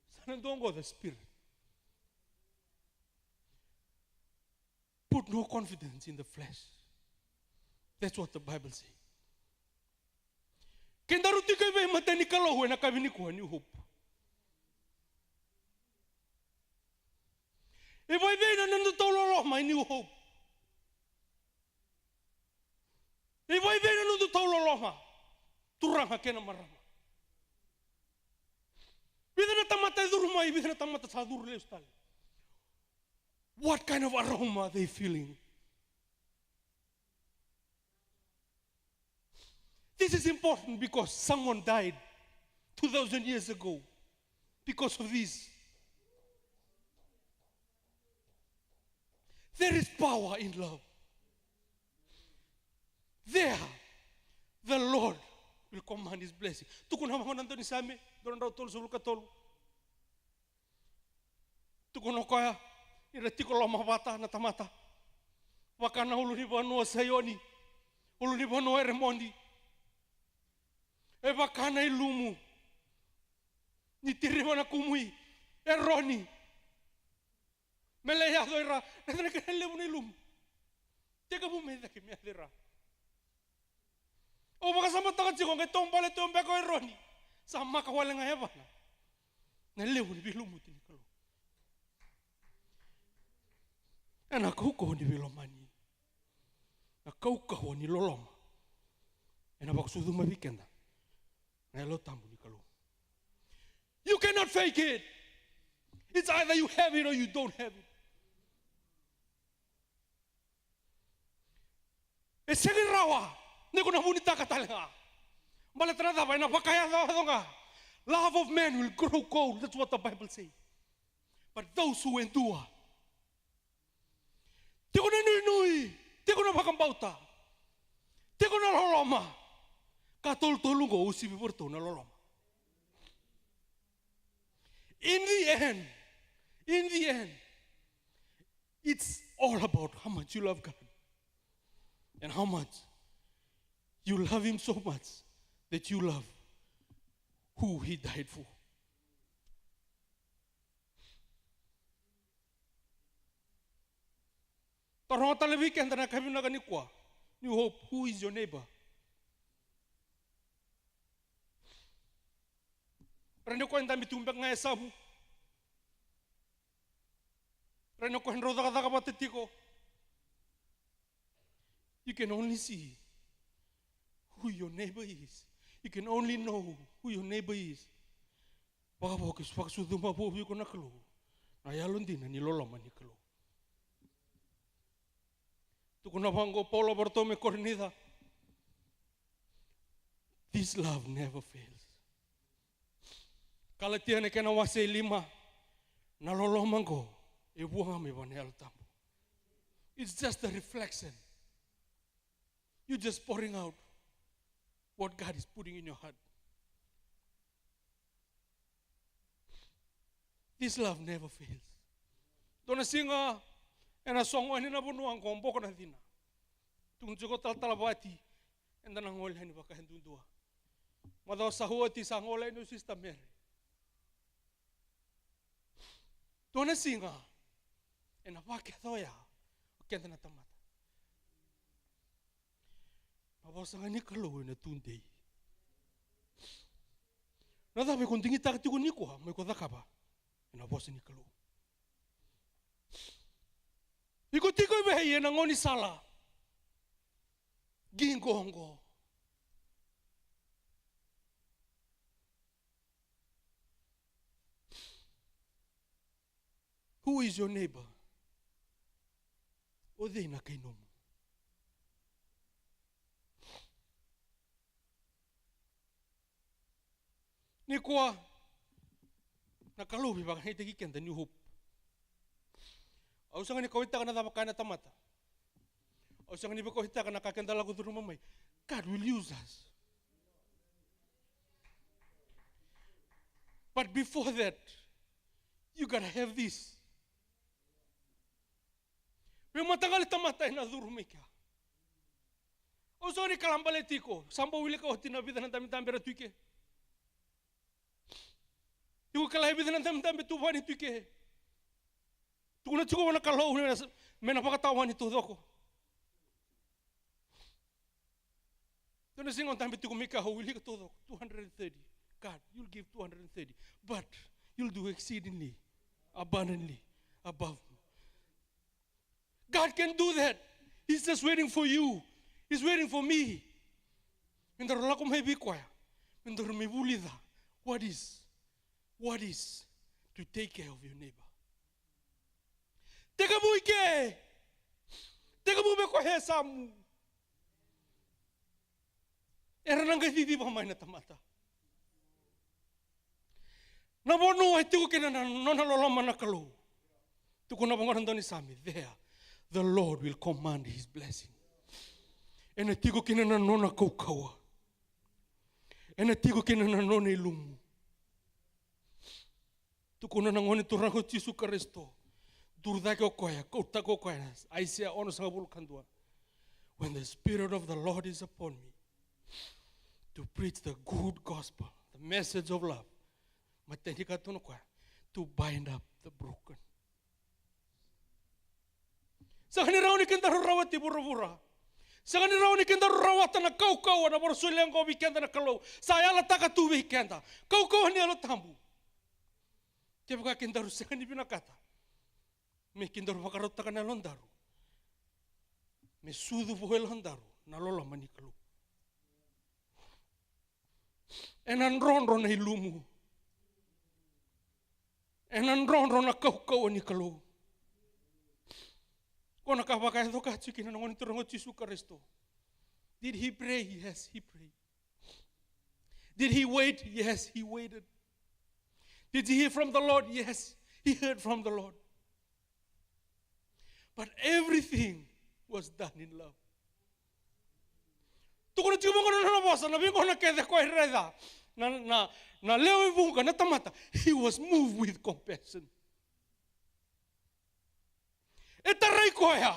Sa na dua oqo the spirit. Put no confidence in the flesh. That's what the Bible says. Kedaru tiko i vei mata ni Kalou ena kavi nikua, New Hope? E vei vei na nodatou loloma i New Hope? E vei vei na nodatou loloma, turaga kei na marama? Vica na tamata e curu mai, vica na tamata sa curu lesu tale. What kind of aroma are they feeling? This is important because someone died two thousand years ago because of this. There is power in love. There, the Lord will command his blessing. Tukuna vaqo na daunisame, dua na drau tolusagavulu ka tolu. Tukuna o koya ni ra tiko lomavata na tamata. Vaka na ulunivanua Saioni, ulunivanua Eremoni. E vaka na ilumu ni tiriva na kumu i Eroni. Me lai yaco i ra, na cava na kena levu na ilumu? Tekivu mai cake me yaco i ra. Au vakasamataka tiko, qai taubale tu beka o Eroni. Sa maka wale ga e yavana na levu ni veilumuti ni Kalou. Ena kaukauwa ni veilomani, na kaukauwa ni loloma, ena vakasucuma vei keda na Yalo Tabu ni Kalou. You cannot fake it. It's either you have it or you don't have it. E sega ni rawa ni ko na vunitaka tale ga. Baleta na cava? Ena vakayacoyaco ga. Love of man will grow cold. That's what the Bible says. But those who endure, tiko na nuinui, tiko na vakabauta, tiko na loloma. Ka tolutolu oqo usivi vei iratou na loloma. In the end, in the end, it's all about how much you love God and how much you love him so much that you love who he died for. Taroga tale vei keda na ka vinaka nikua. New Hope, who is your neighbor? Rairai ni o koya e dabe tu beka ga e yasamu. Rairai ni o koya e drau cakacaka vata tiko. You can only see who your neighbor is. You can only know who your neighbor is. Vakavoki, vakasucuma vou vei iko na Kalou na yalodina ni loloma ni Kalou. Tukuna vaqo o Paula vei iratou mai Korinica, this love never fails. Kalatia na kena wase e lima, na loloma oqo e vua ga mai vua na Yalo Tabu. It's just a reflection. You just pouring out what God is putting in your heart. This love never fails. Dua na siga ena sogo yani na vanua oqo, boko na cina. Tukuna tiko talatala Vati, eda na gole yani vaka e duadua. Macawa sa oti sa gole yani o Sister Mary. Dua na siga ena vakayaco oya o keda na tamata. Na vosa ga ni Kalou ena tudei. Na cava iko digitaka tiko nikua mo iko cakava ena vosa ni Kalou? Iko tiko i vei ena gaunisala qiqo oqo? Who is your neighbor? O cei na kai nomu? Nikua, na Kalou veivakanaitaki keda, New Hope. Au sega ni kauwaitaka na cava kaya na tamata. Au sega ni veikauwaitaka na ka keda lako curuma mai. God will use us. But before that, you gotta have this. Veimataqali tamata ena curu mai kea. Au sega ni kala baleti iko, sa bau wilika oti na vica na dabedabe era tu i ke. Tiko kila e vica na dabedabe tu vani tu i ke. Tukuna tiko vua na Kalou me na, me na vakatawani taucoko. Dua na siga o dabe tiko mai kea, au wilika taucoko, two hundred and thirty. God, you'll give two hundred and thirty, but you'll do exceedingly, abundantly, above. God can do that. He's just waiting for you. He's waiting for me. Me daru lako mai vei koya. Me daru mai vulica. What is? What is to take care of your neighbor? Tekivu i ke. Tekivu me koya e yasamu. Era na qai ciciva mai na tamata. Na vanua e tiko kina na nona loloma na Kalou. Tukuna vaqo na daunisame, there the Lord will command his blessing. Ena tiko kina na nona kaukauwa. Ena tiko kina na nona ilumu. Tukuna na Gone Turaga o Jisu Karisito. Duru cake o koya, kautaka o koya. Aisea onosagavulu ka dua. When the Spirit of the Lord is upon me to preach the good gospel, the message of love. Matai ni ka tukuna o koya, to bind up the broken. Sega ni rawa ni kedaru rawati vuravura. Sega ni rawa ni kedaru rawata na kaukauwa na vorosolia oqo vei keda na Kalou. Sa yalataka tu vei keda. Kaukauwa ni Yalo Tabu. Kevaka kedaru sega ni vinakata me kedaru vakarautaka na yalodaru, me sucu vua e yalodaru na loloma ni Kalou. Ena drodro na ilumu. Ena drodro na kaukauwa ni Kalou. Ko na ka vakayaco ka tiko kina na Gone Turaga o Jisu Karisito. Did he pray? Yes, he prayed. Did he wait? Yes, he waited. Did he hear from the Lord? Yes, he heard from the Lord. But everything was done in love. Tukuna tiko vaqo na nona vosa, na veigauna kece koya e raica na, na, na lewe vuqa na tamata. He was moved with compassion. E tarai koya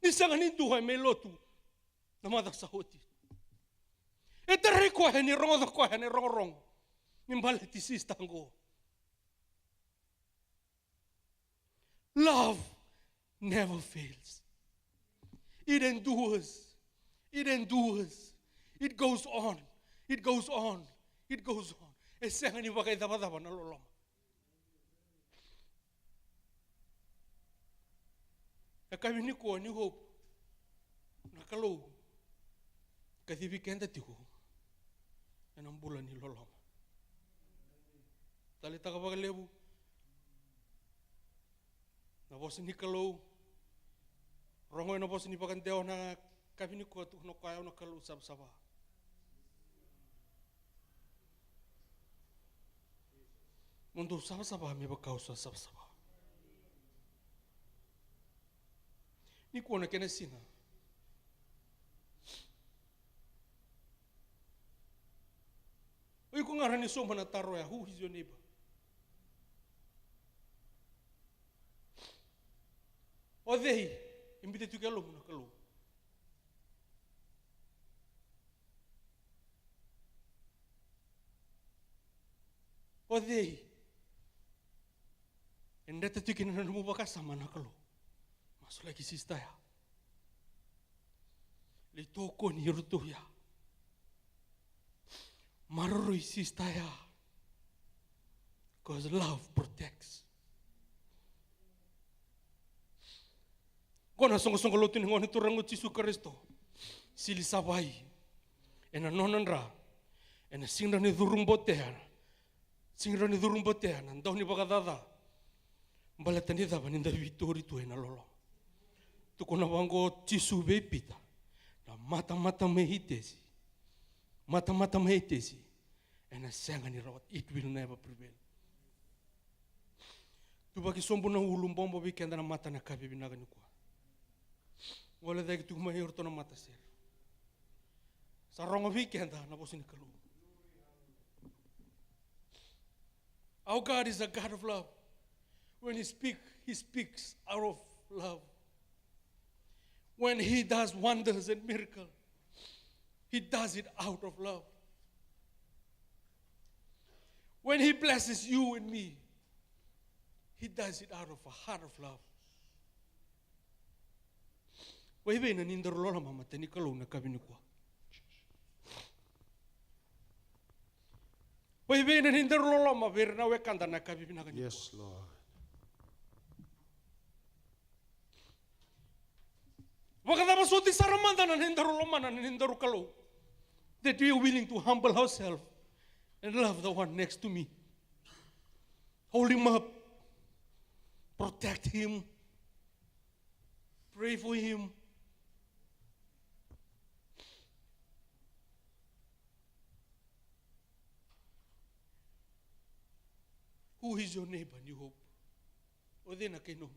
ni sega ni dua e mai lotu na macawa sa oti. E tarai koya ni rogoca koya na irogorogo ni baleti sista qo. Love never fails. It endures. It endures. It goes on. It goes on. It goes on. E sega ni vakaicavacava na loloma. Na yakavi nikua, New Hope, na Kalou kacivi keda tiko ena bula ni loloma. Taleitaka vakalevu na vosa ni Kalou. Rogo ena vosa ni vakadewa na yakavi nikua, tukuna o koya, au na Kalou savasava. Mo dou savasava me vaka au sa savasava. Nikua na kena siga. O iko ga rawa ni sauma na taro ya, who is your neighbor? O cei e biuta tiko e yalomu na Kalou? O cei e dreta tiko kina na nomu vakasama na Kalou? Masulaki sista ya. Lai tokoni iratou ya. Maroroi sista ya. Because love protects. Qo na soqosoqo lotu ni Gone Turaga o Jisu Karisito. Sili Savai. Ena nona dra. Ena sega ni curu botea. Sega ni curu botea na dau ni vakacaca. Baleta ni cava? Ni da veitori tu ena loloma. Tukuna vaqo o Jisu vei Pita, na matamata mai Itesi, matamata mai Itesi, ena sega ni rawata. It will never prevail. Tuvaki sobu na ulu, bobo vei keda na mata na yakavi vinaka nikua. Gole cake tiko mai o iratou na matasere. Sa rogo vei keda na vosa ni Kalou. Our God is a God of love. When he speak, he speaks out of love. When he does wonders and miracle, he does it out of love. When he blesses you and me, he does it out of a heart of love. Vaivei na ni daru loloma mata ni Kalou na kavi nikua. Vaivei na ni daru loloma vei ira na wekada na kavi vinaka nikua. Yes, Lord. Vakacava soti sara mada na ni daru lomana na ni daru Kalou? That we are willing to humble ourselves and love the one next to me. Hold him up. Protect him. Pray for him. Who is your neighbor, New Hope? O cei na kai nomu?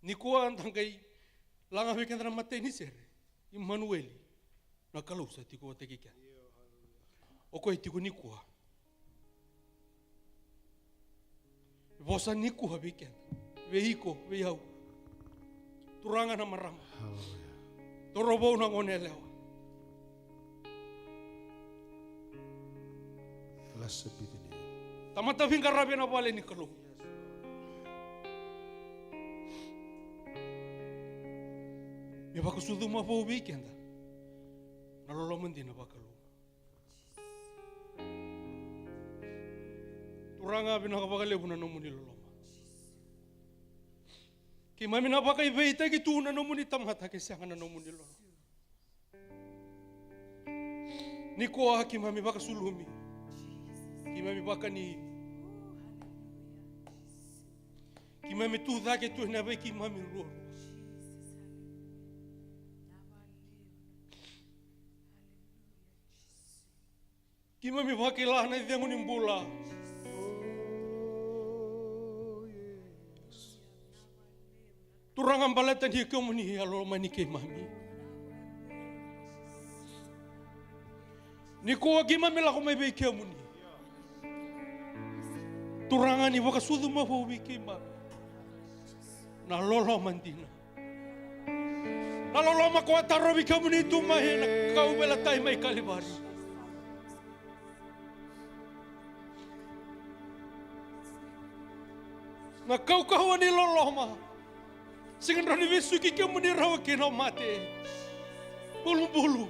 Nikua da qai laga vei keda na matai ni sere, Imanueli, na Kalou sa tiko vata kei keda. O koya e tiko nikua. Vosa nikua vei keda, vei iko, vei au. Turaga na marama. Hallelujah. Toro vou na gone yalewa. Blessed be the name. Tamata veiqaravi ena vale ni Kalou. Me vakasucuma vou vei keda na loloma dina vakalou. Turaga, vinaka vakalevu na nomuni loloma. Keimami na vakaiveiveitaki tu na nomuni tamata ke sega na nomuni loloma. Nikua keimami vakasulumi. Keimami vakani. Keimami tu cake tu ena vei keimami ruarua. Keimami vakila na icegu ni bula. Turaga, baleta ni kemuni a lomani keimami. Nikua keimami lako mai vei kemuni. Turaga, ni vakasucuma vou vei keimami na loloma dina. Na loloma ko a tarovi kemuni tu mai na kauveilatai mai Kalivari. Na kaukauwa ni loloma. Sega ni rawa ni vesuki kemuni rawa kina o mate. Bulubulu.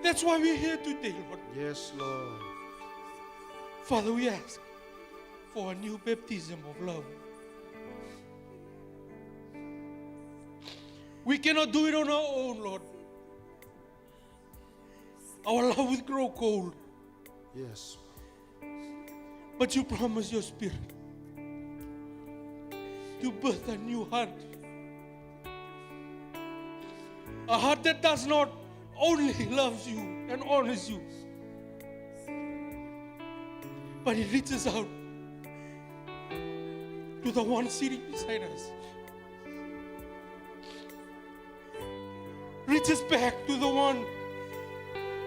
That's why we're here today, Lord. Yes, Lord. Father, we ask for a new baptism of love. We cannot do it on our own, Lord. Our love will grow cold. Yes. But you promise your spirit to birth a new heart. A heart that does not only loves you and honors you, but it reaches out to the one sitting beside us. Reaches back to the one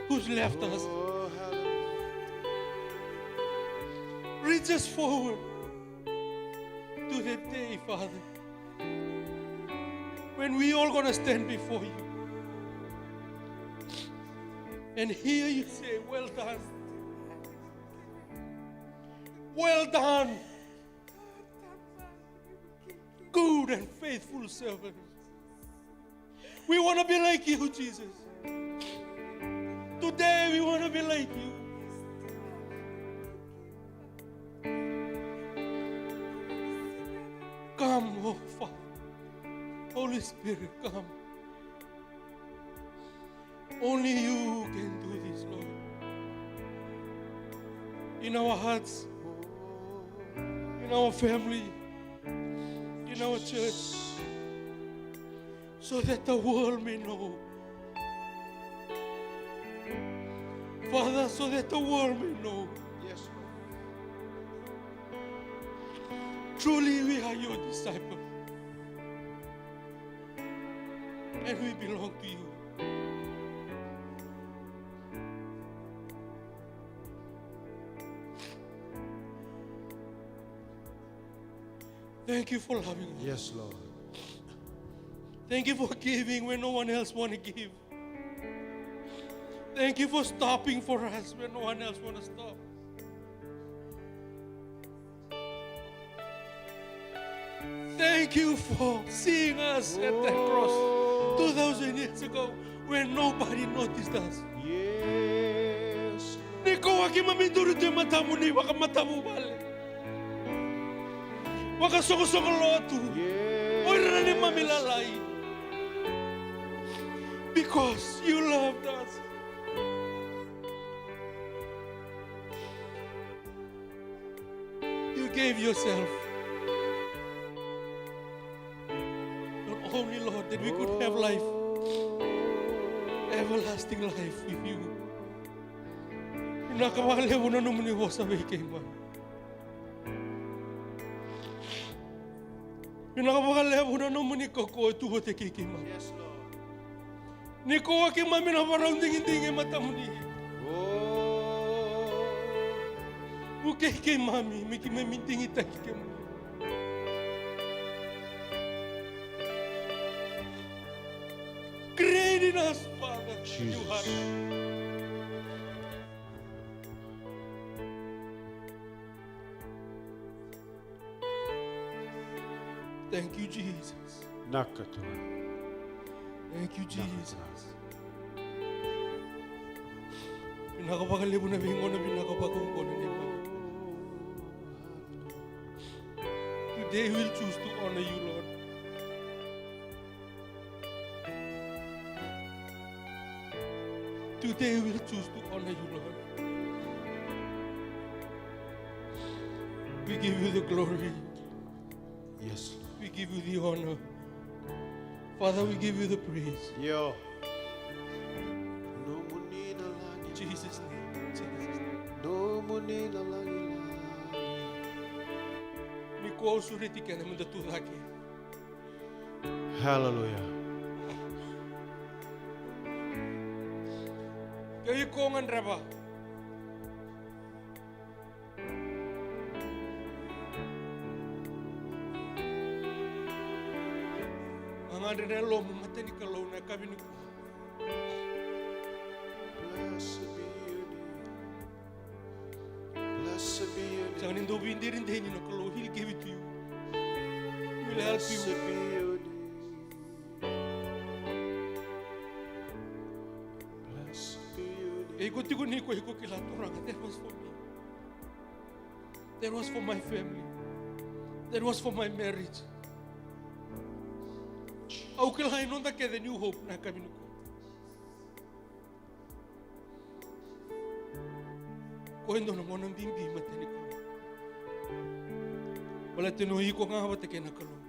who's left us. Oh, hallelujah. Reaches forward to the day, Father, when we all gonna stand before you and hear you say, "Well done. Well done, good and faithful servant." We want to be like you, Jesus. Today we want to be like you. Come, oh Father. Holy Spirit, come. Only you can do this, Lord. In our hearts, in our family, in our church, so that the world may know. Father, so that the world may know. Yes, Lord. Truly, we are your disciples. And we belong to you. Thank you for loving us. Yes, Lord. Thank you for giving when no one else want to give. Thank you for stopping for us when no one else want to stop. Thank you for seeing us at that cross two thousand years ago when nobody noticed us. Yes. Ni koya keimami duri tu e matamuni vakamatavuvale, vakasoqosoqo lotu, yes, o ira na neimami lalai. Because you loved us. You gave yourself. Not only, Lord, that we could have life, everlasting life with you. Vinaka vakalevu na nomuni vosa vei keimami. Vinaka vakalevu na nomuni kaukauwa e tu vata kei keimami. Yes, Lord. Ni koya keimami na varau digidigi e matamuni. Oh. Vukei keimami me keimami digitaki kemuni. Create in us, Father, a new heart. Jesus. Thank you, Jesus. Vinaka Turaga. Thank you, Jesus. Vinaka vakalevu na veigauna vinaka vakaukauwa na neimami. Today we'll choose to honor you, Lord. Today we'll choose to honor you, Lord. We give you the glory. Yes, Lord. We give you the honor. Father, we give you the praise. Io. Nomuni na lagi. Jesus' name. Jesus' name. Nomuni na lagilagi. Ni ko au sureti keda meda tu cake. Hallelujah. Ke o iko gadreva, gagadre na yalomu e mata ni Kalou na yakavi nikua. Blessed be your name. Blessed be your name. Sega ni dau veideitaki na Kalou, he'll give it to you. He will help you. Blessed be your name. Blessed be your name. E iko tiko ni ko iko kila, Turaga, that was for me. That was for my family. That was for my marriage. Au kila e noda kece New Hope na yakavi nikua. Ko e dua na gauna bibi e mata ni Kalou. Baleta ni o iko ga vata kei na Kalou.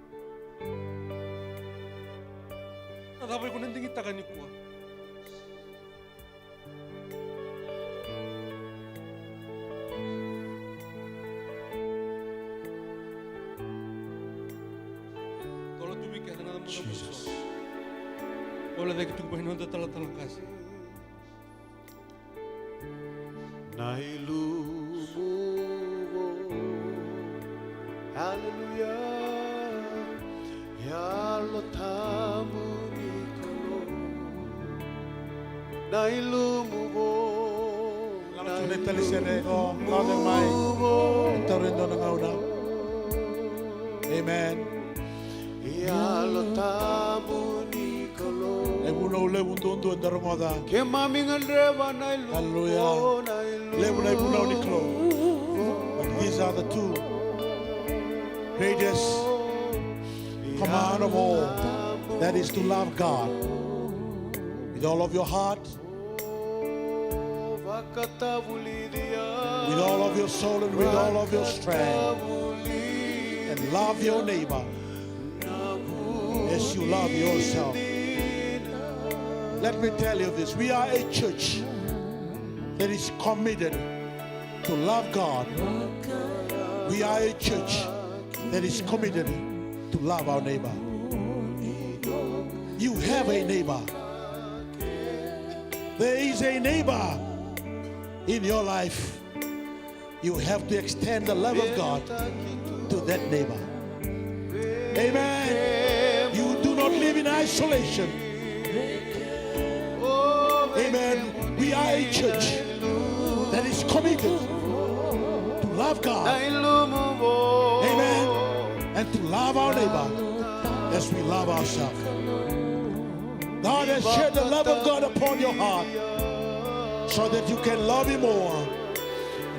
Na cava iko na digitaka nikua? Tola tu vei keda na cava. Jesus. Tola cake tu mai noda talatala qase. Na ilumu vou. Hallelujah. Yalo Tabu ni Kalou. Na ilumu vou. Lako tu na italisere qo, lako mai. E taura e dua na gauna. Amen. Yalo Tabu ni Kalou. E vunau levu duadua eda rogoca. Keimami gadreva na ilumu. Hallelujah. Levu na ivunau ni Kalou. But these are the two greatest command of all. That is to love God with all of your heart, with all of your soul, and with all of your strength. And love your neighbor as you love yourself. Let me tell you this. We are a church that is committed to love God. We are a church that is committed to love our neighbor. You have a neighbor. There is a neighbor in your life. You have to extend the love of God to that neighbor. Amen. You do not live in isolation. Amen. We are a church that is committed to love God. Amen. And to love our neighbor as we love ourselves. God has shed the love of God upon your heart so that you can love Him more.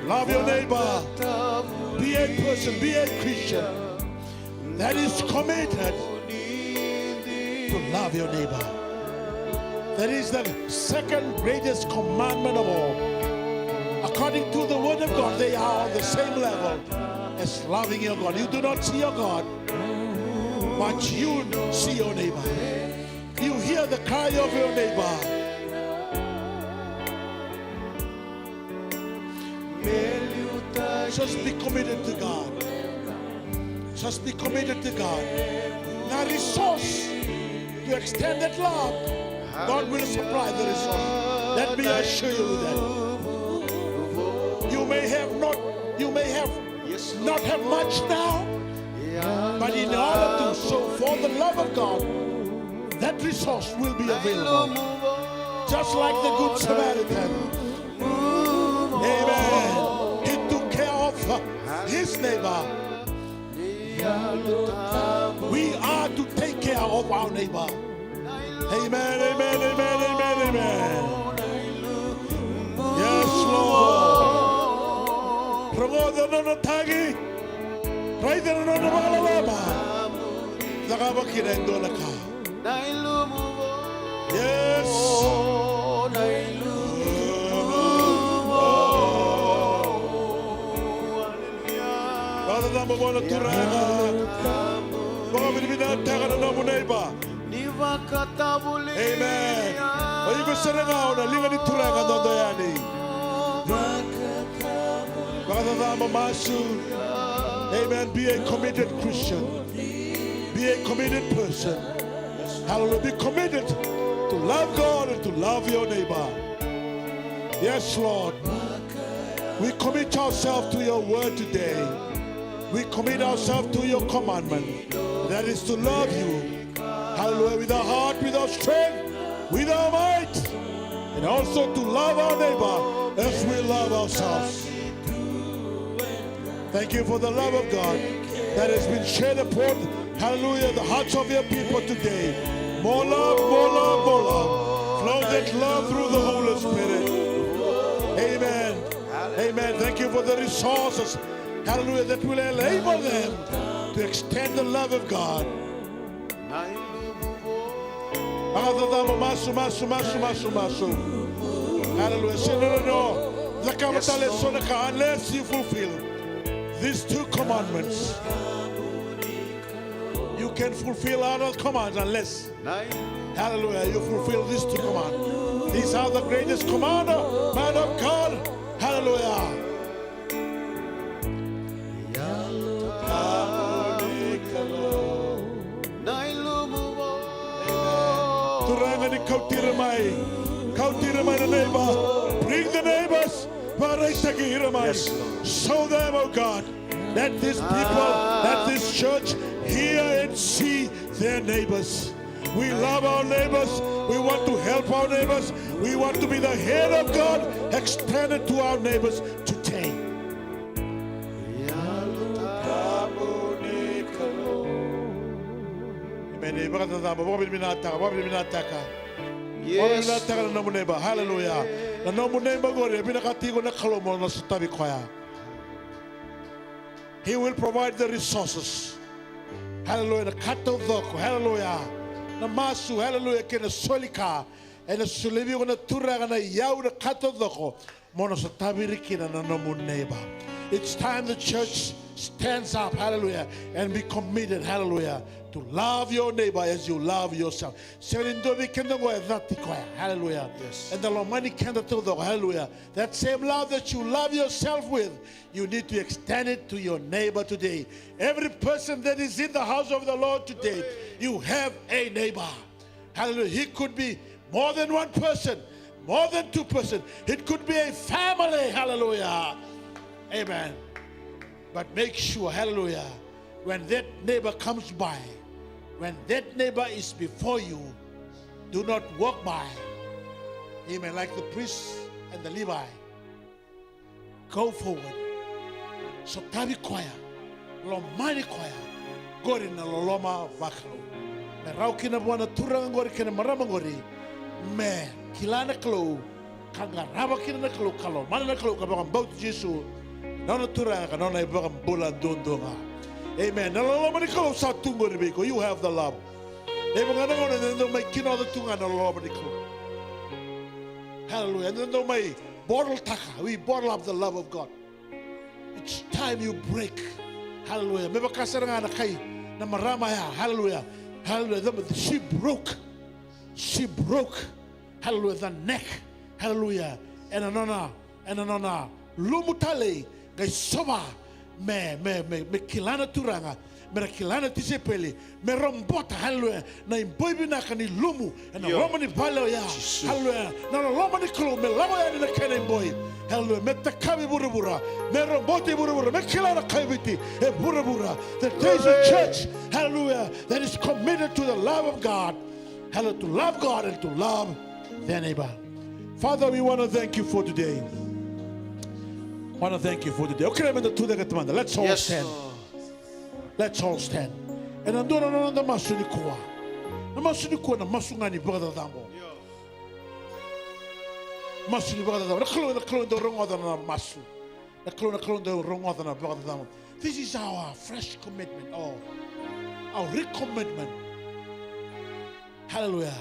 Love your neighbor. Be a person, be a Christian that is committed to love your neighbor. That is the second greatest commandment of all. According to the word of God, they are on the same level as loving your God. You do not see your God, but you see your neighbor. You hear the cry of your neighbor. Just be committed to God. Just be committed to God. Na resource to extend that love, God will supply the resource. Let me assure you that. You may have not, you may have not have much now, but in order to show for the love of God, that resource will be available. Just like the Good Samaritan. Amen. He took care of his neighbor. We are to take care of our neighbor. Amen, amen, amen, amen, amen. Yes, Lord. Rogoca na nona tagi. Raica na nona vakaloloma. Cakava kina e dua na ka. Yes. Vakacacabo vua na Turaga. Vakavinavinakataka na nomu neighbor. Amen. O iko sara ga o na liga ni Turaga dodo yani. Vakacacabo masu. Amen. Be a committed Christian. Be a committed person. Hallelujah. Be committed to love God and to love your neighbor. Yes, Lord. We commit ourselves to your word today. We commit ourselves to your commandment. That is to love you. Hallelujah. With our heart, with our strength, with our might. And also to love our neighbor as we love ourselves. Thank you for the love of God that has been shed upon, hallelujah, the hearts of your people today. More love, more love, more love. Flow that love through the Holy Spirit. Amen. Amen. Thank you for the resources, hallelujah, that will enable them to extend the love of God. Vakacacabo masu, masu, masu, masu, masu. Hallelujah. Sega ni rawa ni o cakava tale e so na ka unless you fulfill these two commandments. You can fulfill other commands unless, hallelujah, you fulfill these two commands. These are the greatest command, man of God. Hallelujah. Turaga ni kauti ira mai. Kauti ira mai na neighbor. Bring the neighbors. Vakaraitaki ira mai. Yes, Lord. Show them, oh God, that these people, that this church hear and see their neighbors. We love our neighbors. We want to help our neighbors. We want to be the hand of God extended to our neighbors today. Amen. Vakacacabo, vakavinavinakataka, vakavinavinakataka. Yes. Vakavinavinakataka na nomu neighbor. Hallelujah. Na nomu neighbor qori, e vinakata tiko na Kalou mo na sotavi koya. He will provide the resources. Hallelujah. Na ka taucoko. Hallelujah. Na masu. Hallelujah. Kei na soli ka. Ena solia vei iko na Turaga na iyau, na ka taucoko mo na sotavi ira kina na nomu neighbor. It's time the church stands up, hallelujah, and be committed, hallelujah, to love your neighbor as you love yourself. Sega ni dua vei keda qo e cati koya, hallelujah. Yes. Eda lomani keda taucoko, hallelujah. That same love that you love yourself with, you need to extend it to your neighbor today. Every person that is in the house of the Lord today, you have a neighbor. Hallelujah. He could be more than one person, more than two person. It could be a family. Hallelujah. Amen. But make sure, hallelujah, when that neighbor comes by, when that neighbor is before you, do not walk by. Amen. Like the priests and the Levi. Go forward. Sotavi koya. Lomani koya. Qori na loloma vakalou. Me rawa kina vua na turaga qori kei na marama qori. Me kila na Kalou. Ka qarava kina na Kalou, ka lomana na Kalou, ka vakabauti Jisu. Nona turaga, ka nona iVakabula duadua ga. Amen. Na loloma ni Kalou sa tu qori vei iko. You have the love. E vaka na gauna eda dau mai kinoca tu ga na loloma ni Kalou. Hallelujah. Eda dau mai bottle taka. We bottle up the love of God. It's time you break. Hallelujah. Me vaka sara ga na kai na marama ya. Hallelujah. Hallelujah. The- She broke. She broke. Hallelujah. The neck. Hallelujah. Ena nona, ena nona lumu talei. Qai sova me, me, me, me kila na turaga. Me ra kila na tisaipeli. Me robota, haleluya, na iboi vinaka ni lumu ena loma ni vale oya. Haleluya. Na loloma ni Kalou me lako yani na kena iboi. Haleluya. Me takavi vuravura. Me roboti vuravura. Me kila na kaiviti e vuravura. The days of church, haleluya, that is committed to the love of God. Hallelujah. To love God and to love their neighbor. Father, we want to thank you for today. Want to thank you for today. Okay, meda tu cake mada. Let's all stand. Let's all stand. Ena dua na noda masu nikua. Na masu nikua na masu ga ni vakacacabo. Masu ni vakacacabo. Na Kalou, na Kalou e dau rogoca na masu. Na Kalou, na Kalou e dau rogoca na vakacacabo. This is our fresh commitment, or our recommitment. Hallelujah.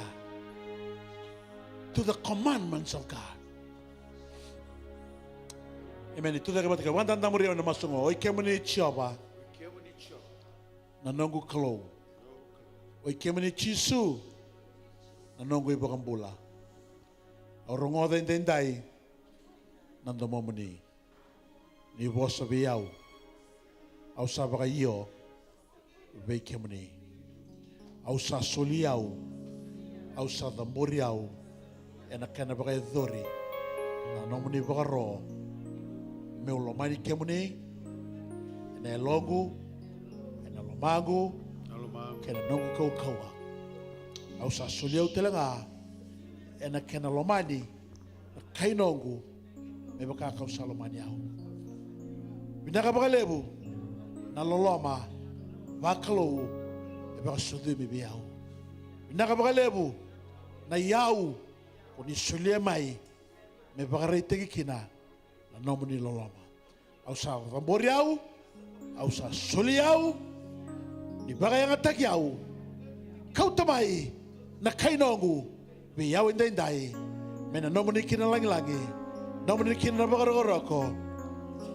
To the commandments of God. Amen. Tu cake vata kei au. Vakadadamuri au ena masu oqo. Oi kemuni Jiova, na noqu Kalou. Oi kemuni Jisu, na noqu iVakabula. Au rogoca edaidai na domomuni. Ni vosa vei au, au sa vakaio vei kemuni. Au sa soli au, au sa cabori au ena kena vakayacori na nomuni vakaro, meu lomani kemuni ena yaloqu, ena lomaqu, kei na noqu kaukauwa. Au sa soli au tale ga ena kena lomani na kai noqu, me vaka kau sa lomani au. Vinaka vakalevu na loloma vakalou e vakasucumi vei au. Vinaka vakalevu na iyau ko ni solia mai me vakaraitaki kina na nomuni loloma. Au sa cabori au, au sa soli au, ni vakayagataki au. Kauta mai na kai noqu vei au edaidai, me na nomuni kina na lagilagi, nomuni kina na vakarokoroko.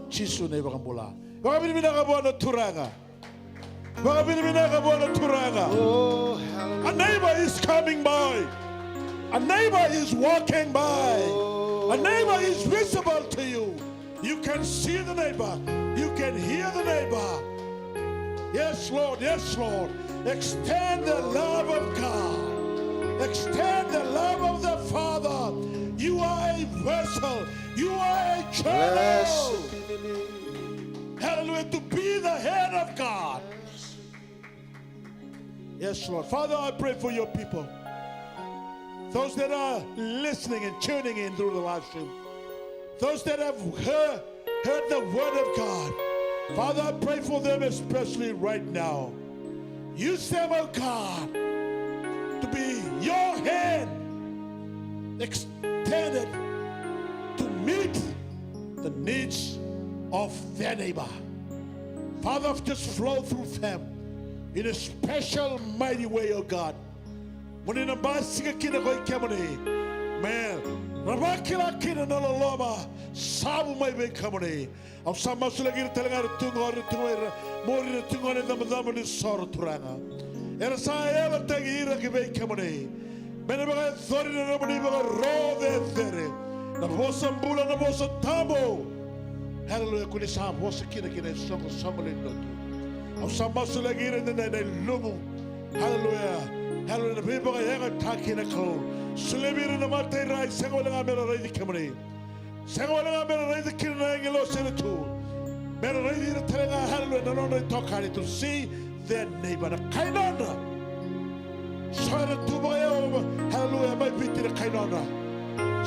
Jisu na iVakabula. Vakavinavinaka vua na Turaga. Vakavinavinaka vua na Turaga. A neighbor is coming by. A neighbor is walking by. A neighbor is visible to you. You can see the neighbor. You can hear the neighbor. Yes, Lord. Yes, Lord. Extend the love of God. Extend the love of the Father. You are a vessel. You are a channel. Hallelujah. To be the hand of God. Yes, Lord. Father, I pray for your people. Those that are listening and tuning in through the live stream. Those that have heard, heard the word of God. Father, I pray for them especially right now. Use them, oh God, to be your hand extended to meet the needs of their neighbor. Father, just flow through them in a special, mighty way, oh God. Mo ni na basika kina ko i kemuni. Me ra vakila kina na loloma sa vu mai vei kemuni. Au sa masulaki ira tale ga era tu qori, era tu qori, era muri, era tu qori na icabocabo ni soro, Turaga. Era sa yalataki ira ki vei kemuni. Me na vakayacori na nomuni vakaro cecere. Na vosa bula, na vosa tabu. Haleluya, ko ni sa vosa kina ki na isoqosoqo lewe ni lotu. Au sa masulaki ira ena, na, na ilumu. Haleluya. Haleluya, na veivakayagataki na Kalou. Solia vei ira na mata i rai, sega wale ga me ra raici kemuni. Sega wale ga me ra raica kina na agilosi era tu. Me ra raici ira tale ga, haleluya, na nodra itokani, to see their neighbor, na kai nodra. So era tu vakayawa, haleluya, mai Viti na kai nodra.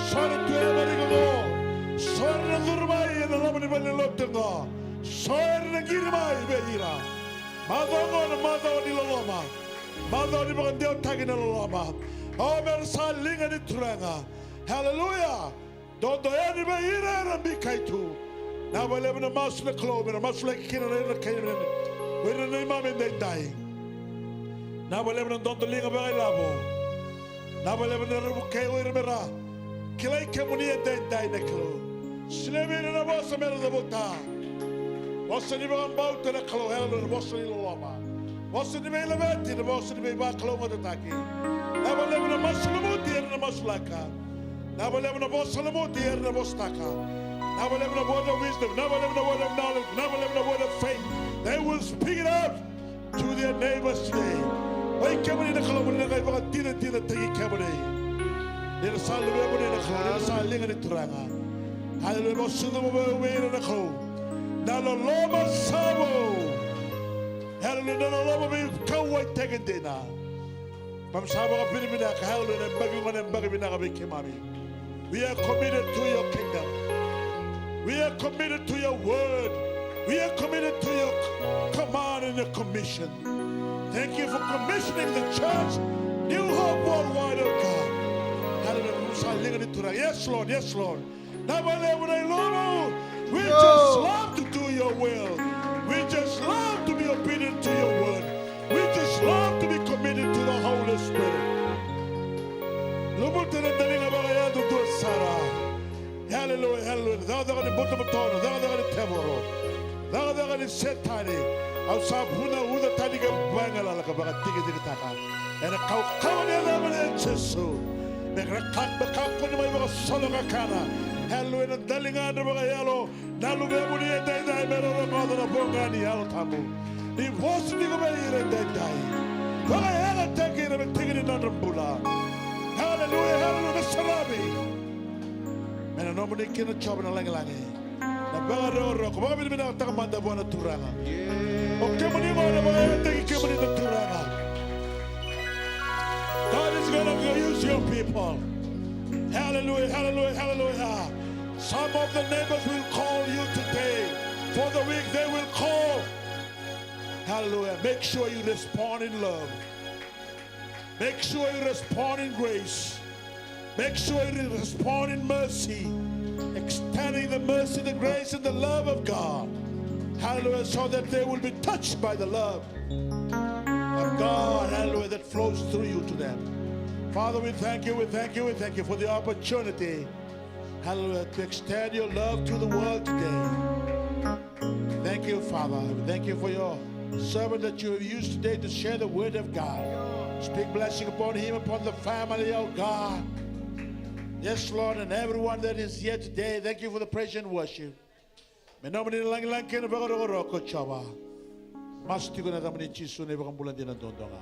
So era tu e yamarika oqo. So era na curu mai ena loma ni valenilotu oqo. So era na qiri mai vei ira. Macawa oqo na macawa ni loloma. Macawa ni vakadewataki na loloma. O, me ra sa liga ni Turaga. Haleluya. Dodo yani vei ira era bikai tu. Na vakalevu na masu na Kalou me ra masulaki kina na ira na kai, o ira na neimami edaidai. Na vakalevu na dodoliga vakailavo. Na vakalevu na ra vukei o ira me ra kilai kemuni edaidai na Kalou. Solia vei ira na vosa me ra cavuta. Vosa ni vakabauta na Kalou, haleluya, na vosa ni loloma. Vosa ni veilaveti, na vosa ni veivakalougatataki. Na vakalevu na masu lumuti era na masulaka. Na vakalevu na vosa lumuti era na vosataka. Na vakalevu na word of wisdom, na vakalevu na word of knowledge, na vakalevu na word of faith. They will speak it out to their neighbors today. Oi kemuni na Kalou, ni na qai vakadinadinataki kemuni. Ni ra sa luvemuni na Kalou, ni ra sa liga ni Turaga. Haleluya, mo sucu mo vei ira na Kalou. Na loloma sa vou. Haleluya, na loloma veikauwaitaki dina. Keimami sa vakavinavinaka, haleluya, na yabaki oqo na yabaki vinaka vei keimami. We are committed to your kingdom. We are committed to your word. We are committed to your command and your commission. Thank you for commissioning the church, New Hope Worldwide, oh God. Haleluya, keimami sa liga ni Turaga. Yes, Lord, yes, Lord. Na vakalevu na ilumu. We just love to do your will. We just love to be obedient to your word. We just love to be committed to the Holy Spirit. Lumuta na daliga vakayadudua sara. Haleluya, haleluya. Cakacaka ni butobuto, cakacaka ni tevoro, cakacaka ni Setani. Au sa vunauca tani ka vagalalataka, vakatikitikitaka. Ena kaukauwa ni yacamuni Jisu. Me ka, me kakua ni mai vakasolo kakana. Haleluya, na daligadra vakayalo. Na luvemuni edaidai me ra rogoca na voqa ni Yalo Tabu. Ni vosa tiko vei ira edaidai. Vakayagataki ira me tiki ni nodra bula. Haleluya, haleluya, me saravi. Me na nomuni kina Jiova na lagilagi. Na vakarokoroko, vakavinavinakataka mada vua na Turaga. O kemuni gona, vakayagataki kemuni na Turaga. God is gonna use your people. Hallelujah, hallelujah, hallelujah. Some of the neighbors will call you today. For the week, they will call. Hallelujah. Make sure you respond in love. Make sure you respond in grace. Make sure you respond in mercy, extending the mercy, the grace, and the love of God. Hallelujah. So that they will be touched by the love of God. Hallelujah. That flows through you to them. Father, we thank you, we thank you, we thank you for the opportunity, hallelujah, to extend your love to the world today. Thank you, Father. Thank you for your servant that you have used today to share the word of God. Speak blessing upon him, upon the family, oh God. Yes, Lord, and everyone that is here today. Thank you for the praise and worship. Me nomuni na lagilagi kei na vakarokoroko, Jiova. Masu tiko ena yacamuni Jisu na iVakabula dina duadua ga.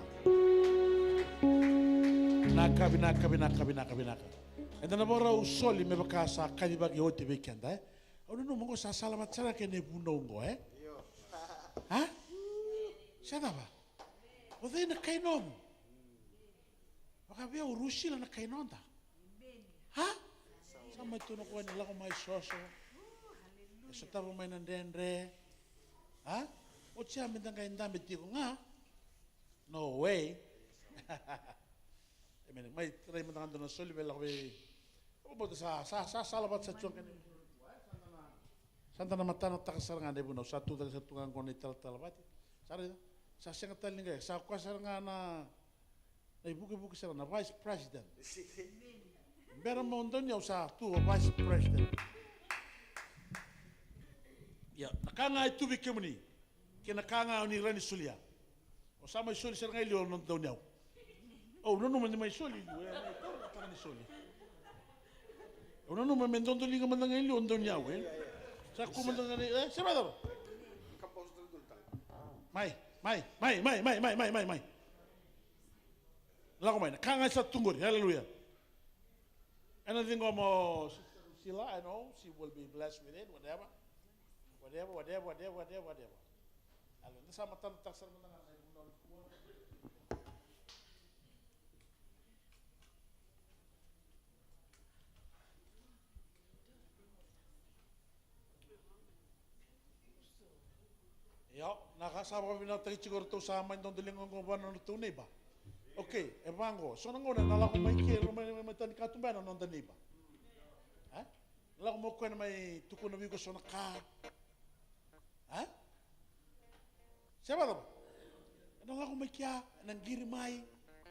Vinaka, vinaka, vinaka, vinaka, vinaka. Eda na vakarau soli me vaka sa kacivaki oti vei keda, e? Au nanuma oqo sa sala vata sara kei na ivunau oqo, e? A? Se cava? O cei na kai nomu? Vaka vei au, Rusila na kai noda. A? Sa mai tukuna o koya ni lako mai soso. E sotava mai na dredre. A? Oti ya meda qai dabe tiko ga. No way. Emeni. Mai tarai mada ga dua na soli me lako vei. Au vakabauta sa, sa, sa sala vata sa tu ga. Sa da na matanataka sara ga na ivunau, sa tu cake sara tu ga qo na italatala vati. Sa raica, sa sega tale ni qai, sa koya sara ga na, na ivukevuke sara, na vice president. Bera mo dau ni au sa tu o vice president. Ia, na ka ga e tu vei kemuni. Kei na ka ga o ni rawa ni solia. O sa mai soli sara ga i liu o na dau ni au. Au nanuma ni mai soli i liu, e, mai taura na ka ni soli. Au nanuma me dodoliga mada ga i liu o dau ni au, e. Sa kua mada ga ni, e, se mai cava? Mai, mai, mai. Lako mai, na ka ga sa tu qori, haleluya. Ena ciqoma o Sister Lucila, I know she will be blessed with it, whatever. Whatever, whatever, whatever, whatever, whatever. Alo, da sa matanataka sara mada ga na ivunau nikua. A ka sa vakavinakataki tiko ratou sa mai dodoliga oqo vua na nodratou neiba. Okay, e vaqo. So na gauna na lako mai ke, mai, mai, mai tani katuba na noda neiba. E? Na lako mai o koya na mai tukuna vei iko so na ka. E? Se vacava? Na lako mai kea, na qiri mai.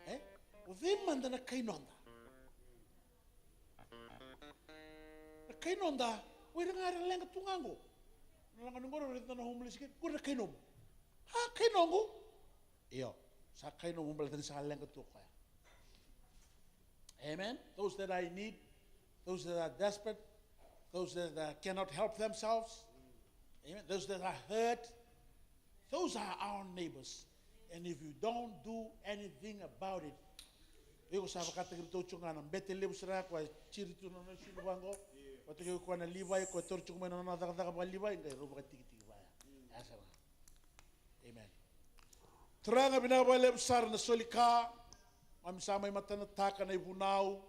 E? O cei mada na kai noda? Na kai noda, o ira ga era leqa tu ga qo. Na lako ni qo, raica na homeless kid, qo na kai nomu. A, kai noqu. Io, sa kai nomu baleta ni sa leqa tu o koya. Amen. Those that are in need, those that are desperate, those that uh, cannot help themselves, amen. Those that are hurt, those are our neighbors. And if you don't do anything about it, iko sa vakataki iratou tiko ga na bete levu sara ya, koya tiri tu na nona isulu vaqo. Vata kei koya na Livai, koya tauri tiko mai na nona cakacaka vaka-Livai, qai rau vakatikitiki vaya. Ya sara. Amen. Turaga, vinaka vakalevu sara na soli ka, mami sa mai matanataka na ivunau,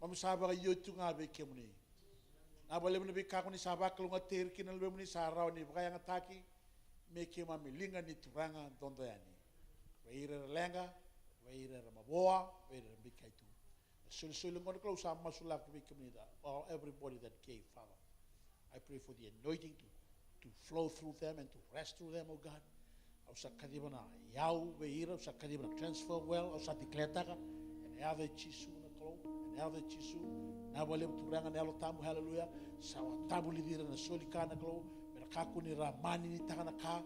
mami sa vakaio tu ga vei kemuni. Vinaka vakalevu na veika ko ni sa vakalougatataki ira kina na luvemuni, sa rawa ni vakayagataki me keimami liga ni Turaga dodo yani. Vei ira era leqa, vei ira era mavoa, vei ira era bikai tu. Na solisoli oqo na Kalou sa masulaka vei kemuni, all, everybody that gave, Father. I pray for the anointing to, to flow through them and to rest through them, oh God. Au sa kaciva na iyau vei ira, au sa kaciva na transfer well, au sa declare-taka ena yaca i Jisu na Kalou, ena yaca i Jisu. Vinaka vakalevu Turaga na Yalo Tabu, haleluya. Sa vakavulici ira na soli ka na Kalou, me ra kakua ni ra maninitaka na ka,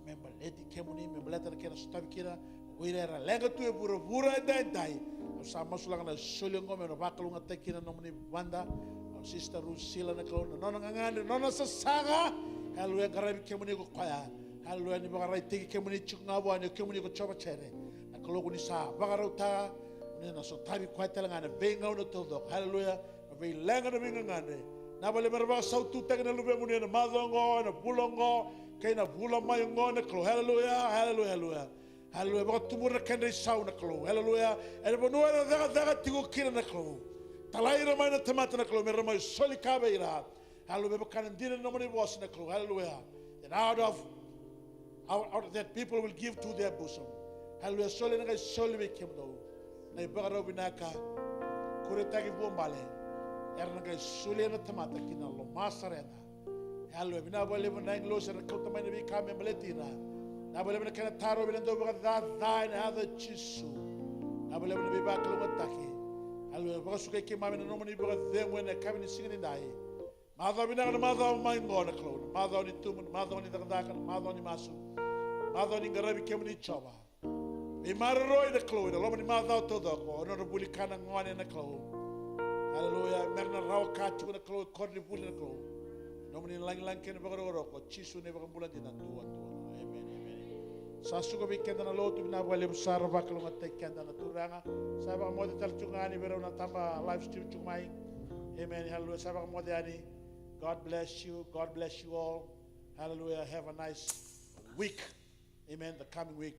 me baleti kemuni, me baleta na kena sotavi kina o ira era leqa tu e vuravura edaidai. Au sa masulaka na soli oqo me na vakalougatataki kina na nomuni vada, au Sister Rusila na Kalou, na nona gagadre, na nona sasaga. Haleluya, qaravi kemuni ko koya. Haleluya, ni vakaraitaki kemuni tiko ga vua ni o kemuni ko Jiova Jaire. Na Kalou ko ni sa vakarautaka, ni na sotavi koya tale ga na veigauna taucoko. Haleluya, na veileqa, na veigagadre. Vinaka vakalevu me ra vakasaututaki na luvemuni ena macawa oqo, ena vula oqo, kei na vula mai oqo na Kalou. Haleluya, haleluya, haleluya. Haleluya, vakatubura na kedra isau na Kalou. Haleluya, ena vanua era cakacaka tiko kina na Kalou. Talai ira mai na tamata na Kalou, me ra mai soli ka vei ira. Haleluya, me vaka na dina ni nomuni vosa na Kalou. Haleluya. Then out of, out, out of that people will give to their bosom. Haleluya, soli na qai soli vei kemudou. Na ivakarau vinaka, kuretaki vuabale, era na qai solia na tamata ki na loma sara eda. Haleluya, vinaka vakalevu na agilosi era kauta mai na veika me baleti ira. Vinaka vakalevu na kena tarovi na dau vakacaca ena yaca i Jisu. Vinaka vakalevu na veivakalougatataki. Haleluya, vakasukai keimami na nomuni vakacegu ena yakavi ni siga nidai. Macawa vinaka na macawa mai oqo na Kalou, na macawa ni tubu, na macawa ni cakacaka, na macawa ni masu, macawa ni qaravi kemuni Jiova. Veimaroroi na Kalou ena loma ni macawa taucoko, o nodra vuli ka na gone na Kalou. Haleluya, me ra na rawa ka tiko na Kalou e koronivuli na Kalou. Nomuni lagilagi kei na vakarokoroko, Jisu na iVakabula dina duadua. Emeni, emeni. Sa suka vei keda na lotu, vinaka vakalevu sara vakalougatataki keda na Turaga. Sa vakamoce tale tiko ga yani vei rau na taba live stream tiko mai. Amen. Hallelujah. Sa vakamoce yani. God bless you. God bless you all. Hallelujah. Have a nice week. Amen. The coming week.